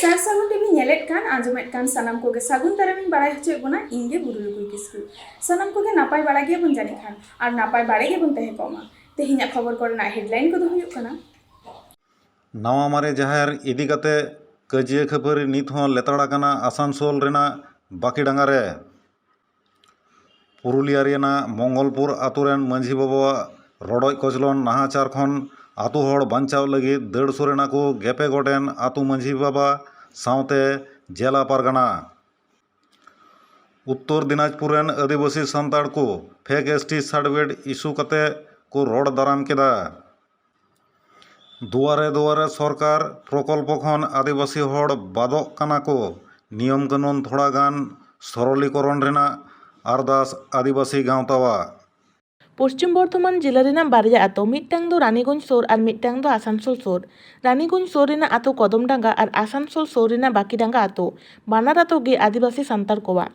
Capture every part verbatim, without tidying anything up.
ᱥᱟᱨ ᱥᱟᱹᱜᱩᱱ ᱴᱤᱵᱷᱤ ᱧᱮᱞᱮᱫ ᱠᱟᱱ, ᱟᱸᱡᱚᱢᱮᱫ ᱠᱟᱱ ᱥᱟᱱᱟᱢ ᱠᱚᱜᱮ ᱥᱟᱹᱜᱩᱱ ᱫᱟᱨᱟᱢᱤᱧ ᱵᱟᱲᱟᱭ ᱦᱚᱪᱚᱭᱮᱫ ᱵᱚᱱᱟ, ᱤᱧ ᱜᱮ ᱵᱩᱨᱩ ᱞᱩᱠᱩᱭ ᱠᱤᱥᱠᱩ᱾ ᱥᱟᱱᱟᱢ ᱠᱚᱜᱮ ᱱᱟᱯᱟᱭ ᱵᱟᱲᱟ ᱜᱮᱭᱟᱵᱚᱱ ᱡᱟᱹᱱᱤᱡ ᱠᱷᱟᱱ, ᱟᱨ ᱱᱟᱯᱟᱭ ᱵᱟᱲᱟ ᱜᱮᱵᱚᱱ ᱛᱟᱦᱮᱸ ᱠᱚᱜ ᱢᱟ᱾ ᱛᱮᱦᱮᱧᱟᱜ ᱠᱷᱚᱵᱚᱨ ᱠᱚᱨᱮᱱᱟᱜ headline ᱠᱚᱫᱚ ᱦᱩᱭᱩᱜ ᱠᱟᱱᱟ᱾ ᱱᱟᱣᱟ ᱢᱟᱨᱮ ᱡᱟᱦᱮᱨ ᱤᱫᱤ ᱠᱟᱛᱮ ᱠᱟᱹᱡᱤᱭᱟᱹ ᱠᱷᱟᱹᱯᱟᱹᱨᱤ ᱱᱤᱛ ᱦᱚᱸ ᱞᱮᱛᱟᱲ ᱟᱠᱟᱱᱟ ᱟᱥᱟᱱᱥᱳᱞ ᱨᱮᱱᱟᱜ ᱵᱟᱠᱤᱰᱟᱸᱜᱟ ᱨᱮ᱾ ᱯᱩᱨᱩᱞᱤᱭᱟ ᱨᱮᱱᱟᱜ ᱢᱚᱝᱜᱚᱞᱯᱩᱨ ᱟᱛᱳ ᱨᱮᱱ ᱢᱟᱹᱡᱷᱤ ᱵᱟᱵᱟᱣᱟᱜ ᱨᱚᱰᱚᱡ ᱠᱚᱪᱞᱚᱱ ᱱᱟᱦᱟᱪᱟᱨ ᱠᱷᱚᱱ ᱟᱛᱳ ᱦᱚᱲ ᱵᱟᱧᱪᱟᱣ ᱞᱟᱹᱜᱤᱫ ᱫᱟᱹᱲ ᱥᱩᱨ ᱮᱱᱟ ᱠᱚ ᱜᱮᱯᱮ ᱜᱚᱴ ᱮᱱ ᱟᱛᱳ ᱢᱟᱹᱡᱷᱤ ᱵᱟᱵᱟ ᱥᱟᱶᱛᱮ ᱡᱮᱞᱟ ᱯᱟᱨᱜᱟᱱᱟ᱾ ᱩᱛᱛᱚᱨ ᱫᱤᱱᱟᱡᱽᱯᱩᱨ ᱨᱮᱱ ᱟᱹᱫᱤᱵᱟᱹᱥᱤ ᱥᱟᱱᱛᱟᱲ ᱠᱚ fake S T certificate issue ᱠᱟᱛᱮ ᱠᱚ ᱨᱚᱲ ᱫᱟᱨᱟᱢ ᱠᱮᱫᱟ᱾ ᱫᱩᱣᱟᱨᱮ ᱫᱩᱣᱟᱨᱮ ᱥᱚᱨᱠᱟᱨ ᱯᱨᱚᱠᱚᱞᱯᱚ ᱠᱷᱚᱱ ᱟᱹᱫᱤᱵᱟᱹᱥᱤ ᱦᱚᱲ ᱵᱟᱫᱚᱜ ᱠᱟᱱᱟ ᱠᱚ, ᱱᱤᱭᱚᱢ ᱠᱟᱹᱱᱩᱱ ᱛᱷᱚᱲᱟ ᱜᱟᱱ ᱥᱚᱨᱚᱞᱤᱠᱚᱨᱚᱱ ᱨᱮᱱᱟᱜ ᱟᱨᱫᱟᱥ ᱟᱹᱫᱤᱵᱟᱹᱥᱤ ᱜᱟᱶᱛᱟᱣᱟᱜ᱾ ᱯᱚᱥᱪᱤᱢ ᱵᱚᱨᱫᱷᱚᱢᱟᱱ ᱡᱮᱞᱟ ᱨᱮᱱᱟᱜ ᱵᱟᱨᱭᱟ ᱟᱛᱳ, ᱢᱤᱫᱴᱟᱝ ᱫᱚ ᱨᱟᱱᱤᱜᱚᱸᱡᱽ ᱥᱳᱨ ᱟᱨ ᱢᱤᱫᱴᱟᱝ ᱫᱚ ᱟᱥᱟᱱᱥᱳᱞ ᱥᱳᱨ᱾ ᱨᱟᱱᱤᱜᱚᱸᱡᱽ ᱥᱳᱨ ᱨᱮᱱᱟᱜ ᱟᱛᱳ ᱠᱚᱫᱚᱢᱰᱟᱸᱜᱟ ᱟᱨ ᱟᱥᱟᱱᱥᱳᱞ ᱥᱳᱨ ᱨᱮᱱᱟᱜ ᱵᱟᱠᱤᱰᱟᱸᱜᱟ ᱟᱛᱳ, ᱵᱟᱱᱟᱨ ᱟᱛᱳ ᱜᱮ ᱟᱹᱫᱤᱵᱟᱹᱥᱤ ᱥᱟᱱᱛᱟᱲ ᱠᱚᱣᱟᱜ᱾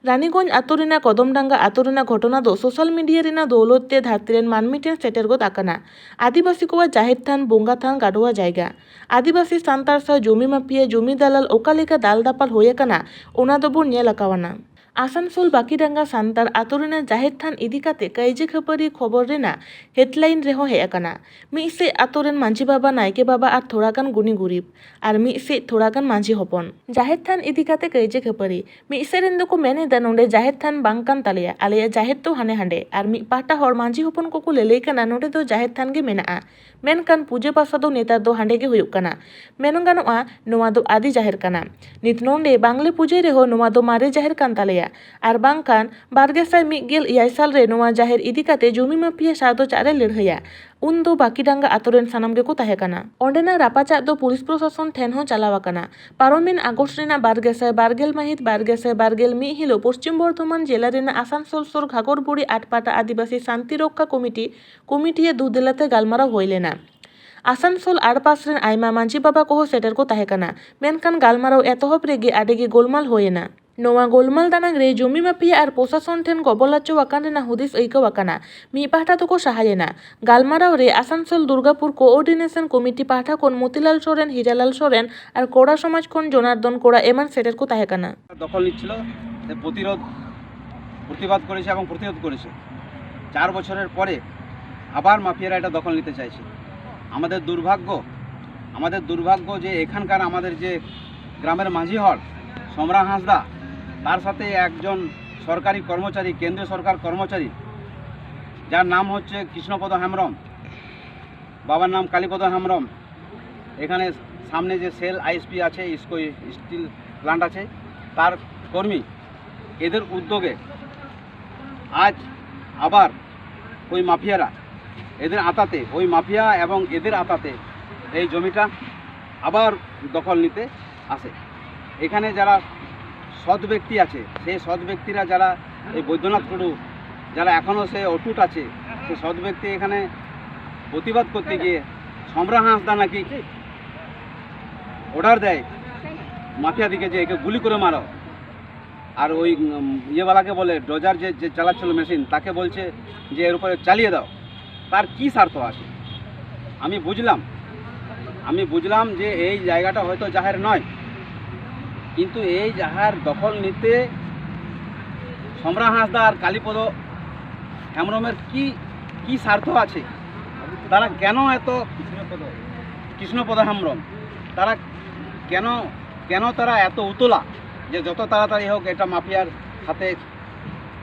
ᱨᱟᱱᱤᱜᱚᱸᱡᱽ ᱟᱛᱳ ᱨᱮᱱᱟᱜ ᱠᱚᱫᱚᱢᱰᱟᱸᱜᱟ ᱟᱛᱳ ᱨᱮᱱᱟᱜ ᱜᱷᱚᱴᱚᱱᱟ ᱫᱚ social media ᱨᱮᱱᱟᱜ ᱫᱚᱣᱞᱚᱛ ᱛᱮ ᱫᱷᱟᱹᱨᱛᱤ ᱨᱮᱱ ᱢᱟᱹᱱᱢᱤ ᱴᱷᱮᱱ ᱥᱮᱴᱮᱨ ᱜᱚᱫ ᱟᱠᱟᱱᱟ᱾ ᱟᱹᱫᱤᱵᱟᱹᱥᱤ ᱠᱚᱣᱟᱜ ᱡᱟᱦᱮᱨ ᱛᱷᱟᱱ, ᱵᱚᱸᱜᱟ ᱛᱷᱟᱱ, ᱜᱟᱰᱣᱟ ᱡᱟᱭᱜᱟ᱾ ᱟᱹᱫᱤᱵᱟᱹᱥᱤ ᱥᱟᱱᱛᱟᱲ ᱥᱟᱶ ᱡᱚᱢᱤ ᱢᱟᱯᱷᱤᱭᱟ, ᱡᱚᱢᱤ ᱫᱟᱞᱟᱞ ᱚᱠᱟ ᱞᱮᱠᱟ ᱫᱟᱞ ᱫᱟᱯᱟᱞ ᱦᱩᱭ ᱟᱠᱟᱱᱟ, ᱚᱱᱟ ᱫᱚᱵᱚᱱ ᱧᱮᱞ ᱟᱠᱟᱣᱟᱱᱟ᱾ ᱟᱥᱟᱱᱥᱳᱞ ᱵᱟᱠᱤᱰᱟᱸᱜᱟ ᱥᱟᱱᱛᱟᱲ ᱟᱛᱳ ᱨᱮᱱᱟᱜ ᱡᱟᱦᱮᱨ ᱛᱷᱟᱱ ᱤᱫᱤ ᱠᱟᱛᱮ ᱠᱟᱹᱭᱡᱟᱹ ᱠᱷᱟᱹᱯᱟᱹᱨᱤ ᱠᱷᱚᱵᱚᱨ ᱨᱮᱱᱟᱜ headline ᱨᱮᱦᱚᱸ ᱦᱮᱡ ᱟᱠᱟᱱᱟ᱾ ᱢᱤᱫ ᱥᱮᱫ ᱟᱛᱳ ᱨᱮᱱ ᱢᱟᱹᱡᱷᱤ ᱵᱟᱵᱟ, ᱱᱟᱭᱠᱮ ᱵᱟᱵᱟ ᱟᱨ ᱛᱷᱚᱲᱟ ᱜᱟᱱ ᱜᱩᱱᱤ ᱜᱩᱨᱤᱵ, ᱟᱨ ᱢᱤᱫ ᱥᱮᱫ ᱛᱷᱚᱲᱟ ᱜᱟᱱ ᱢᱟᱹᱡᱷᱤ ᱦᱚᱯᱚᱱ᱾ ᱡᱟᱦᱮᱨ ᱛᱷᱟᱱ ᱤᱫᱤ ᱠᱟᱛᱮ ᱠᱟᱹᱭᱡᱟᱹ ᱠᱷᱟᱹᱯᱟᱹᱨᱤ᱾ ᱢᱤᱫ ᱥᱮᱫ ᱨᱮᱱ ᱫᱚᱠᱚ ᱢᱮᱱ ᱮᱫᱟ, "ᱱᱚᱰᱮ ᱡᱟᱦᱮᱨ ᱛᱷᱟᱱ ᱵᱟᱝ ᱠᱟᱱ ᱛᱟᱞᱮᱭᱟ, ᱟᱞᱮᱭᱟᱜ ᱡᱟᱦᱮᱨ ᱫᱚ ᱦᱟᱱᱮ ᱦᱟᱸᱰᱮ", ᱟᱨ ᱢᱤᱫ ᱯᱟᱦᱴᱟ ᱦᱚᱲ ᱢᱟᱹᱡᱷᱤ ᱦᱚᱯᱚᱱ ᱠᱚᱠᱚ ᱞᱟᱹᱞᱟᱹᱭ ᱠᱟᱱᱟ, "ᱱᱚᱰᱮ ᱫᱚ ᱡᱟᱦᱮᱨ ᱛᱷᱟᱱ ᱜᱮ ᱢᱮᱱᱟᱜᱼᱟ, ᱢᱮᱱᱠᱷᱟᱱ ᱯᱩᱡᱟᱹ ᱯᱟᱥᱟ ᱫᱚ ᱱᱮᱛᱟᱨ ᱫᱚ ᱦᱟᱸᱰᱮ ᱜᱮ ᱦᱩᱭᱩᱜ ᱠᱟᱱᱟ᱾ ᱢᱮᱱ ᱜᱟᱱᱚᱜᱼᱟ, ᱱᱚᱣᱟ ᱫᱚ ᱟᱹᱫᱤ ᱡᱟᱦᱮᱨ ᱠᱟᱱᱟ᱾ ᱱᱤᱛ ᱱᱚᱰᱮ ᱵᱟᱝᱞᱮ ᱯᱩᱡᱟᱹᱭ ᱨᱮᱦᱚᱸ, ᱱᱚᱣᱟ ᱫᱚ ᱢᱟᱨᱮ ᱡᱟᱦᱮᱨ ᱠᱟᱱ ᱛᱟᱞᱮᱭᱟ, ᱟᱨ ᱵᱟᱝᱠᱷᱟᱱ ᱵᱟᱨ ᱜᱮᱥᱟᱭ ᱢᱤᱫ ᱜᱮᱞ ᱮᱭᱟᱭ ᱥᱟᱞ ᱨᱮ ᱱᱚᱣᱟ ᱡᱟᱦᱮᱨ ᱤᱫᱤ ᱠᱟᱛᱮ ᱡᱚᱢᱤ ᱢᱟᱯᱷᱤᱭᱟ ᱥᱟᱨ ᱫᱚ ᱪᱟᱜ ᱨᱮ ᱞᱟᱹᱲᱦᱟᱹᱭᱟ, ᱩᱱ ᱫᱚ ᱵᱟᱠᱤᱰᱟᱸᱜᱟ ᱟᱛᱳ ᱨᱮᱱ ᱥᱟᱱᱟᱢ ᱜᱮᱠᱚ ᱛᱟᱦᱮᱸ ᱠᱟᱱᱟ᱾ ᱚᱸᱰᱮᱱᱟᱜ ᱨᱟᱯᱟᱪᱟᱜ ᱫᱚ ᱯᱩᱞᱤᱥ ᱯᱨᱚᱥᱟᱥᱚᱱ ᱴᱷᱮᱱ ᱦᱚᱸ ᱪᱟᱞᱟᱣ ᱟᱠᱟᱱᱟ᱾ ᱯᱟᱨᱚᱢᱮᱱ ᱟᱜᱚᱥᱴ ᱨᱮᱱᱟᱜ ᱵᱟᱨ ᱜᱮᱥᱟᱭ ᱵᱟᱨ ᱜᱮᱞ ᱢᱟᱹᱦᱤᱛ ᱵᱟᱨ ᱜᱮᱥᱟᱭ ᱵᱟᱨ ᱜᱮᱞ ᱢᱤᱫ ᱦᱤᱞᱳᱜ ᱯᱚᱥᱪᱤᱢ ᱵᱚᱨᱫᱷᱚᱢᱟᱱ ᱡᱮᱞᱟ ᱨᱮᱱᱟᱜ ᱟᱥᱟᱱᱥᱳᱞ ᱥᱳᱨ ᱜᱷᱟᱜᱚᱨᱵᱩᱲᱤ ᱟᱴᱯᱟᱴᱟ ᱟᱹᱫᱤᱵᱟᱹᱥᱤ ᱥᱟᱱᱛᱤ ᱨᱚᱠᱠᱷᱟ ᱠᱚᱢᱤᱴᱤ ᱠᱚᱢᱤᱴᱤᱭᱟᱹ ᱫᱩᱫᱮᱞᱟᱛᱮ ᱜᱟᱞᱢᱟᱨᱟᱣ ᱦᱩᱭ ᱞᱮᱱᱟ᱾ ᱟᱥᱟᱱᱥᱳᱞ ᱟᱲᱯᱟᱥ ᱨᱮᱱ ᱟᱭᱢᱟ ᱢᱟᱹᱡᱷᱤ ᱵᱟᱵᱟ ᱠᱚᱦᱚᱸ ᱥᱮᱴᱮᱨ ᱠᱚ ᱛᱟᱦᱮᱸ ᱠᱟᱱᱟ, ᱢᱮᱱᱠᱷᱟᱱ ᱜᱟᱞᱢᱟᱨᱟᱣ ᱮᱛᱚᱦᱚᱵ ᱨᱮᱜᱮ ᱟᱹᱰᱤ ᱜᱮ ᱜᱳᱞᱢᱟᱞ ᱦᱩᱭ ᱮᱱᱟ᱾ ᱱᱚᱣᱟ ᱜᱳᱞᱢᱟᱞ ᱫᱟᱱᱟᱝ ᱨᱮ ᱡᱚᱢᱤ ᱢᱟᱯᱷᱤᱭᱟ ᱟᱨ ᱯᱨᱚᱥᱟᱥᱚᱱ ᱴᱷᱮᱱ ᱜᱚᱵᱚᱞ ᱦᱚᱪᱚ ᱟᱠᱟᱱ ᱨᱮᱱᱟᱜ ᱦᱩᱫᱤᱥ ᱟᱹᱭᱠᱟᱹᱣ ᱟᱠᱟᱱᱟ᱾ ᱢᱤᱫ ᱯᱟᱦᱴᱟ ᱫᱚᱠᱚ ᱥᱟᱦᱟ ᱞᱮᱱᱟ᱾ ᱜᱟᱞᱢᱟᱨᱟᱣ ᱨᱮ ᱟᱥᱟᱱᱥᱳᱞ ᱫᱩᱨᱜᱟᱯᱩᱨ ᱠᱳᱚᱨᱰᱤᱱᱮᱥᱚᱱ ᱠᱚᱢᱤᱴᱤ ᱯᱟᱦᱴᱟ ᱠᱷᱚᱱ ᱢᱚᱛᱤᱞᱟᱞ ᱥᱚᱨᱮᱱ, ᱦᱤᱨᱟᱞᱟᱞ ᱥᱚᱨᱮᱱ ᱟᱨ ᱠᱚᱲᱟ ᱥᱚᱢᱟᱡᱽ ᱠᱷᱚᱱ ᱡᱚᱱᱟᱨᱫᱚᱱ ᱠᱚᱲᱟ ᱮᱢᱟᱱ ᱥᱮᱴᱮᱨ ᱠᱚ ᱛᱟᱦᱮᱸ ᱠᱟᱱᱟ᱾ দখল নিচ্ছিল, সে প্রতিরোধ, প্রতিবাদ করেছে এবং প্রতিরোধ করেছে। চার বছরের পরে আবার মাফিয়ারা এটা দখল নিতে চাইছে। আমাদের দুর্ভাগ্য, আমাদের দুর্ভাগ্য যে এখানকার আমাদের যে গ্রামের মাঝি হল সমরা হাঁসদা, তার সাথে একজন সরকারি কর্মচারী, কেন্দ্রীয় সরকার কর্মচারী, যার নাম হচ্ছে কৃষ্ণপদ হেমব্রম, বাবার নাম কালীপদ হেমব্রম। এখানে সামনে যে সেল আইএসপি আছে, ইস্কো স্টিল প্ল্যান্ট আছে, তার কর্মী, এদের উদ্যোগে আজ আবার ওই মাফিয়ারা, এদের আতাতে, ওই মাফিয়া এবং এদের আতাতে এই জমিটা আবার দখল নিতে আসে। এখানে যারা সৎ ব্যক্তি আছে, সেই সৎ ব্যক্তিরা যারা এই বৈদ্যনাথ টুডু, যারা এখনও সে অটুট আছে, সে সৎ ব্যক্তি এখানে প্রতিবাদ করতে গিয়ে সমরা হাঁসদা নাকি অর্ডার দেয় মাফিয়াদিকে যে একে গুলি করে মারো। আর ওই উম, ইয়েওয়ালাকে বলে, ডোজার যে যে চালাচ্ছিল মেশিন, তাকে বলছে যে এর উপরে চালিয়ে দাও। তার কি স্বার্থ আছে? আমি বুঝলাম, আমি বুঝলাম যে এই জায়গাটা হয়তো যাহের নয়, কিন্তু এই যাহের দখল নিতে সমরা হাঁসদা আর কালীপদ হেমব্রমের কি কি স্বার্থ আছে? তারা কেন এত, কৃষ্ণপদ হেমব্রম, তারা কেন কেন তারা এত উতলা যে যত তাড়াতাড়ি হোক এটা মাফিয়ার হাতে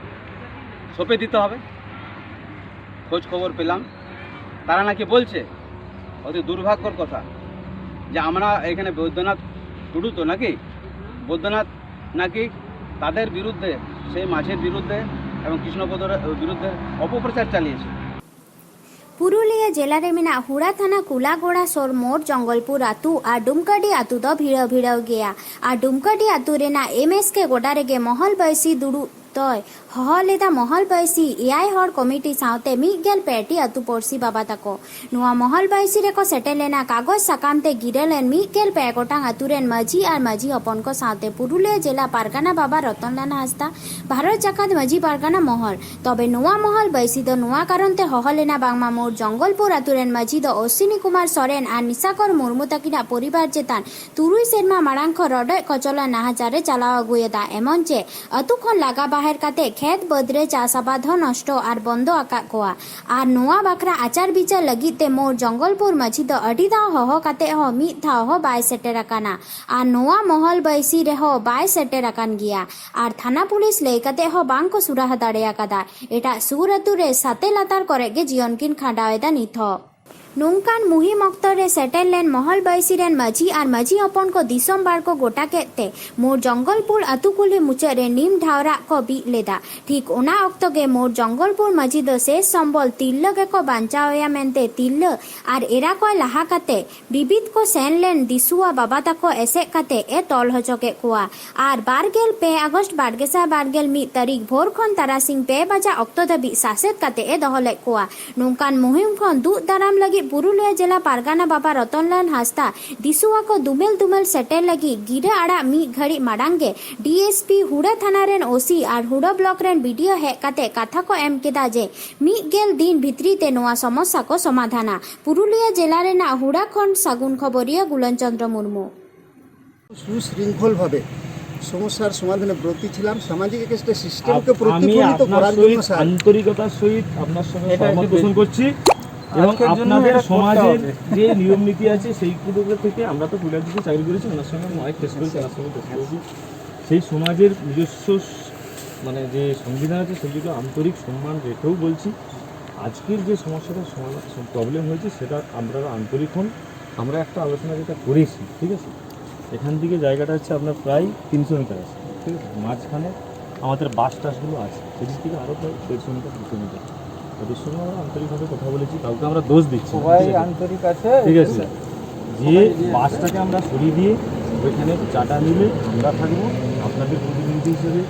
সঁপে দিতে হবে? খোঁজ খবর পেলাম, তারা নাকি বলছে, অতি দুর্ভাগ্যর কথা, যে আমরা এখানে বৈদ্যনাথ টুডু তো নাকি, বৈদ্যনাথ নাকি তাদের বিরুদ্ধে, সেই মাঝির বিরুদ্ধে এবং কৃষ্ণপদর বিরুদ্ধে অপপ্রচার চালিয়েছে। ᱯᱩᱨᱩᱞᱤᱭᱟᱹ ᱡᱮᱞᱟ ᱨᱮ ᱢᱮᱱᱟᱜ ᱦᱩᱲᱟ ᱛᱷᱟᱱᱟ ᱠᱩᱞᱟᱜᱚᱲᱟ ᱥᱳᱨ ᱢᱳᱲ ᱡᱚᱝᱜᱚᱞᱯᱩᱨ ᱟᱹᱛᱩ ᱟᱨ ᱰᱩᱢᱠᱟᱹᱰᱤ ᱟᱹᱛᱩ ᱫᱚ ᱵᱷᱤᱲᱟᱹᱣ ᱵᱷᱤᱲᱟᱹᱣ ᱜᱮᱭᱟ᱾ ᱟᱨ ᱰᱩᱢᱠᱟᱹᱰᱤ ᱟᱹᱛᱩ ᱨᱮᱱᱟᱜ ᱮᱢ ᱮᱥ ᱠᱮ ᱜᱚᱰᱟ ᱨᱮᱜᱮ ᱢᱚᱦᱚᱞ ᱵᱟᱹᱭᱥᱤ ᱫᱩᱲᱩᱵ ᱛᱚᱭ ᱦᱚᱦᱚ ᱞᱮᱫᱟ ᱢᱚᱦᱚᱞ ᱵᱟᱹᱭᱥᱤ ᱮᱭᱟᱭ ᱦᱚᱲ ᱠᱚᱢᱤᱴᱤ ᱥᱟᱶᱛᱮ ᱢᱤᱫ ᱜᱮᱞ ᱯᱮ ᱴᱤ ᱟᱹᱛᱩ ᱯᱩᱲᱥᱤ ᱵᱟᱵᱟ ᱛᱟᱠᱚ᱾ ᱱᱚᱣᱟ ᱢᱚᱦᱚᱞ ᱵᱟᱹᱭᱥᱤ ᱨᱮᱠᱚ ᱥᱮᱴᱮᱨ ᱞᱮᱱᱟ ᱠᱟᱜᱚᱡᱽ ᱥᱟᱠᱟᱢ ᱛᱮ ᱜᱤᱨᱟᱹ ᱞᱮᱱ ᱢᱤᱫ ᱜᱮᱞ ᱯᱮ ᱜᱚᱴᱟᱝ ᱟᱹᱛᱩ ᱨᱮᱱ ᱢᱟᱹᱡᱷᱤ ᱟᱨ ᱢᱟᱹᱡᱷᱤ ᱦᱚᱯᱚᱱ ᱠᱚ ᱥᱟᱶᱛᱮ ᱯᱩᱨᱩᱞᱤᱭᱟᱹ ᱡᱮᱞᱟ ᱯᱟᱨᱜᱟᱱᱟ ᱵᱟᱵᱟ ᱨᱚᱛᱚᱱᱞᱟᱞ ᱦᱟᱸᱥᱫᱟ, ᱵᱷᱟᱨᱚᱛ ᱡᱟᱠᱟᱛ ᱢᱟᱹᱡᱷᱤ ᱯᱟᱨᱜᱟᱱᱟ ᱢᱚᱦᱚᱞ᱾ ᱛᱚᱵᱮ ᱱᱚᱣᱟ ᱢᱚᱦᱚᱞ ᱵᱟᱹᱭᱥᱤ ᱫᱚ ᱱᱚᱣᱟ ᱠᱟᱨᱚᱱ ᱛᱮ ᱦᱚᱦᱚ ᱞᱮᱱᱟ ᱵᱟᱝᱢᱟ ᱢᱳᱲ ᱡᱚᱝᱜᱚᱞᱯᱩᱨ ᱟᱹᱛᱩ ᱨᱮᱱ ᱢᱟᱹᱡᱷᱤ ᱫᱚ ᱚᱥᱥᱤᱱᱤ ᱠᱩᱢᱟᱨ ᱥᱚᱨᱮᱱ ᱟᱨ ᱱᱤᱥᱟᱠᱚᱨ ᱢᱩᱨᱢᱩ ᱛᱟᱹᱠᱤᱱᱟᱜ ᱯᱚᱨᱤᱵᱟᱨ ᱪᱮᱛᱟᱱ ᱛᱩᱨᱩᱭ ᱥᱮᱨᱢᱟ ᱢᱟᱲᱟᱝ ᱠᱷᱚᱱ ᱨᱚᱰᱚᱡ ᱠᱚᱪᱚᱞᱚᱱ ᱱᱟᱦᱟᱪᱟᱨ ᱮ ᱪᱟᱞᱟᱣ ᱟᱹᱜᱩᱭᱮᱫᱟ᱾ ᱮᱢᱚᱱ ᱪᱮ ᱟᱹᱛᱩ ᱠᱷᱚᱱ ᱞᱟᱜᱟ ᱵᱟᱦᱮᱨ ᱠᱟᱛᱮ ᱠᱷᱮᱛ ᱵᱟᱹᱫᱽ ᱨᱮ ᱪᱟᱥ ᱟᱵᱟᱫ ᱦᱚᱸ ᱱᱚᱥᱴᱚ ᱟᱨ ᱵᱚᱱᱫᱚ ᱟᱠᱟᱫ ᱠᱚᱣᱟ᱾ ᱟᱨ ᱱᱚᱣᱟ ᱵᱟᱠᱷᱨᱟ ᱟᱪᱟᱨ ᱵᱤᱪᱟᱹᱨ ᱞᱟᱹᱜᱤᱫ ᱛᱮ ᱢᱳᱲ ᱡᱚᱝᱜᱚᱞᱯᱩᱨ ᱢᱟᱹᱡᱷᱤ ᱫᱚ ᱟᱹᱰᱤ ᱫᱷᱟᱣ ᱦᱚᱦᱚ ᱠᱟᱛᱮ ᱦᱚᱸ ᱢᱤᱫ ᱫᱷᱟᱣ ᱦᱚᱸ ᱵᱟᱭ ᱥᱮᱴᱮᱨ ᱟᱠᱟᱱᱟ᱾ ᱟᱨ ᱱᱚᱣᱟ ᱢᱚᱦᱚᱞ ᱵᱟᱹᱭᱥᱤ ᱨᱮᱦᱚᱸ ᱵᱟᱭ ᱥᱮᱴᱮᱨ ᱟᱠᱟᱱ ᱜᱮᱭᱟ᱾ ᱟᱨ ᱛᱷᱟᱱᱟ ᱯᱩᱞᱤᱥ ᱞᱟᱹᱭ ᱠᱟᱛᱮ ᱦᱚᱸ ᱵᱟᱝ ᱠᱚ ᱥᱩᱨᱟᱦᱟ ᱫᱟᱲᱮ ᱟᱠᱟᱫᱟ᱾ ᱮᱴᱟᱜ ᱥᱩᱨ ᱟᱹᱛᱩ ᱨᱮ ᱥᱟᱛᱮ ᱞᱟᱛᱟᱨ ᱠᱚᱨᱮ ᱜᱮ ᱡᱤᱭᱚᱱ ᱠᱤᱱ ᱠᱷᱟᱸᱰᱟᱣ ᱮᱫᱟ ᱱᱤᱛ ᱦᱚᱸ᱾ ᱱᱚᱝᱠᱟᱱ ᱢᱩᱦᱤᱢ ᱚᱠᱛᱚ ᱨᱮ ᱥᱮᱴᱮᱨ ᱞᱮᱱ ᱢᱚᱦᱚᱞ ᱵᱟᱹᱭᱥᱤ ᱨᱮᱱ ᱢᱟᱹᱡᱷᱤ ᱟᱨ ᱢᱟᱹᱡᱷᱤ ᱦᱚᱯᱚᱱ ᱠᱚ ᱫᱤᱥᱚᱢ ᱵᱟᱲ ᱠᱚ ᱜᱚᱴᱟ ᱠᱮᱫ ᱛᱮ ᱢᱳᱲ ᱡᱚᱝᱜᱚᱞᱯᱩᱨ ᱟᱹᱛᱩ ᱠᱩᱞᱦᱤ ᱢᱩᱪᱟᱹᱫ ᱨᱮ ᱱᱤᱢ ᱰᱷᱟᱣᱨᱟᱜ ᱠᱚ ᱵᱤᱫ ᱞᱮᱫᱟ᱾ ᱴᱷᱤᱠ ᱚᱱᱟ ᱚᱠᱛᱚ ᱜᱮ ᱢᱳᱲ ᱡᱚᱝᱜᱚᱞᱯᱩᱨ ᱢᱟᱹᱡᱷᱤ ᱫᱚ ᱥᱮᱥ ᱥᱚᱢᱵᱚᱞ ᱛᱤᱨᱞᱟᱹ ᱜᱮᱠᱚ ᱵᱟᱧᱪᱟᱣ ᱮᱭᱟ ᱢᱮᱱᱛᱮ ᱛᱤᱨᱞᱟᱹ ᱟᱨ ᱮᱨᱟ ᱠᱚᱭ ᱞᱟᱦᱟ ᱠᱟᱛᱮ ᱵᱤᱵᱤᱫ ᱠᱚ ᱥᱮᱱ ᱞᱮᱱ ᱫᱤᱥᱩᱣᱟ ᱵᱟᱵᱟ ᱛᱟᱠᱚ ᱮᱥᱮᱫ ᱠᱟᱛᱮ ᱮ ᱛᱚᱞ ᱦᱚᱪᱚ ᱠᱮᱫ ᱠᱚᱣᱟ᱾ ᱟᱨ ᱵᱟᱨ ᱜᱮᱞ ᱯᱮ ᱟᱜᱚᱥᱴ ᱵᱟᱨ ᱜᱮᱥᱟᱭ ᱵᱟᱨ ᱜᱮᱞ ᱢᱤᱫ ᱛᱟᱹᱨᱤᱠᱷ ᱵᱷᱳᱨ ᱠᱷᱚᱱ ᱛᱟᱨᱟᱥᱤᱧ ᱯᱮ ᱵᱟᱡᱟ ᱚᱠᱛᱚ ᱫᱷᱟᱹᱵᱤᱡ ᱥᱟᱥᱮᱛ ᱠᱟᱛᱮ ᱮ ᱫᱚᱦᱚ ᱞᱮᱫ ᱠᱚᱣᱟ᱾ ᱱᱚᱝᱠᱟᱱ ᱢᱩᱦᱤᱢ ᱠᱷᱚᱱ ᱫᱩᱜ ᱫᱟᱨᱟᱢ ᱞᱟᱹᱜᱤᱫ ᱯᱩᱨᱩᱞᱤᱭᱟᱹ ᱡᱮᱞᱟ ᱯᱟᱨᱜᱟᱱᱟ ᱵᱟᱵᱟ ᱨᱚᱛᱚᱱᱞᱟᱞ ᱦᱟᱸᱥᱫᱟ ᱫᱤᱥᱩᱣᱟ ᱠᱚ ᱫᱩᱢᱮᱞ ᱫᱩᱢᱮᱞ ᱥᱮᱴᱮᱨ ᱞᱟᱹᱜᱤᱫ ᱜᱤᱨᱟᱹ ᱟᱲᱟᱜ ᱢᱤᱫ ᱜᱷᱟᱹᱲᱤᱡ ᱢᱟᱲᱟᱝ ᱜᱮ ᱰᱤ ᱮᱥ ᱯᱤ ᱦᱩᱲᱟᱹ ᱛᱷᱟᱱᱟ ᱨᱮᱱ ᱳ ᱥᱤ ᱟᱨ ᱦᱩᱲᱟᱹ ᱵᱞᱚᱠ ᱨᱮᱱ ᱵᱤ ᱰᱤ ᱳ ᱦᱮᱡ ᱠᱟᱛᱮ ᱠᱟᱛᱷᱟ ᱠᱚ ᱮᱢ ᱠᱮᱫᱟ ᱡᱮ ᱢᱤᱫ ᱜᱮᱞ ᱫᱤᱱ ᱵᱷᱤᱛᱨᱤ ᱛᱮ ᱱᱚᱣᱟ ᱥᱚᱢᱚᱥᱥᱟ ᱠᱚ ᱥᱚᱢᱟᱫᱷᱟᱱᱟ᱾ ᱯᱩᱨᱩᱞᱤᱭᱟᱹ ᱡᱮᱞᱟ ᱨᱮᱱᱟᱜ ᱦᱩᱲᱟ ᱠᱷᱚᱱ ᱥᱟᱹᱜᱩᱱ ᱠᱷᱚᱵᱚᱨᱤᱭᱟᱹ ᱜᱩᱞᱚᱱ ᱪᱚᱸᱫᱽᱨᱚ ᱢᱩᱨᱢᱩ᱾ সুশৃঙ্খলভাবে সমস্যার সমাধানে ব্রতী ছিলাম। সামাজিক একটা সিস্টেমকে আপ- আমি প্রতিফলিত আপনার করার সহিত জন্য স্যার। আন্তরিকতার সহিত আপনার সঙ্গে এটা সহমত একটু পোষণ করছি এবং আজকের জন্য আপনাদের এটা করতে সমাজের হবে। যে নিয়ম নীতি আছে সেইগুলো থেকে আমরা তো পুলিশ অফিসে চাকরি করেছি, ওনার সঙ্গে আমি অনেক টেস্ট করেছি, ওনার সঙ্গে টেস্ট করেছি। সেই সমাজের নিজস্ব স- মানে যে সংবিধান আছে সেইগুলো আন্তরিক সম্মান রেখেও বলছি। আজকের যে সমস্যাটা সমাধান প্রবলেম হয়েছে সেটা আপনারা আন্তরিক হন। আমরা একটা আলোচনা যেটা করেছি, ঠিক আছে, এখান থেকে জায়গাটা হচ্ছে আপনার প্রায় তিনশো মিটার আছে, ঠিক আছে। মাঝখানে আমাদের বাস টাসগুলো আছে, সেদিক থেকে আরও প্রায় দেড়শো মিটার দুশো মিটার। ওদের সঙ্গে আমরা আন্তরিকভাবে কথা বলেছি, কাউকে আমরা দোষ দিচ্ছি না, সবাই ঠিক আছে? আন্তরিক আছে। ঠিক আছে। যে বাসটাকে আমরা সরিয়ে দিয়ে ওইখানে চাটা মিলে আমরা থাকবো আপনাদের প্রতিনিধি হিসেবে।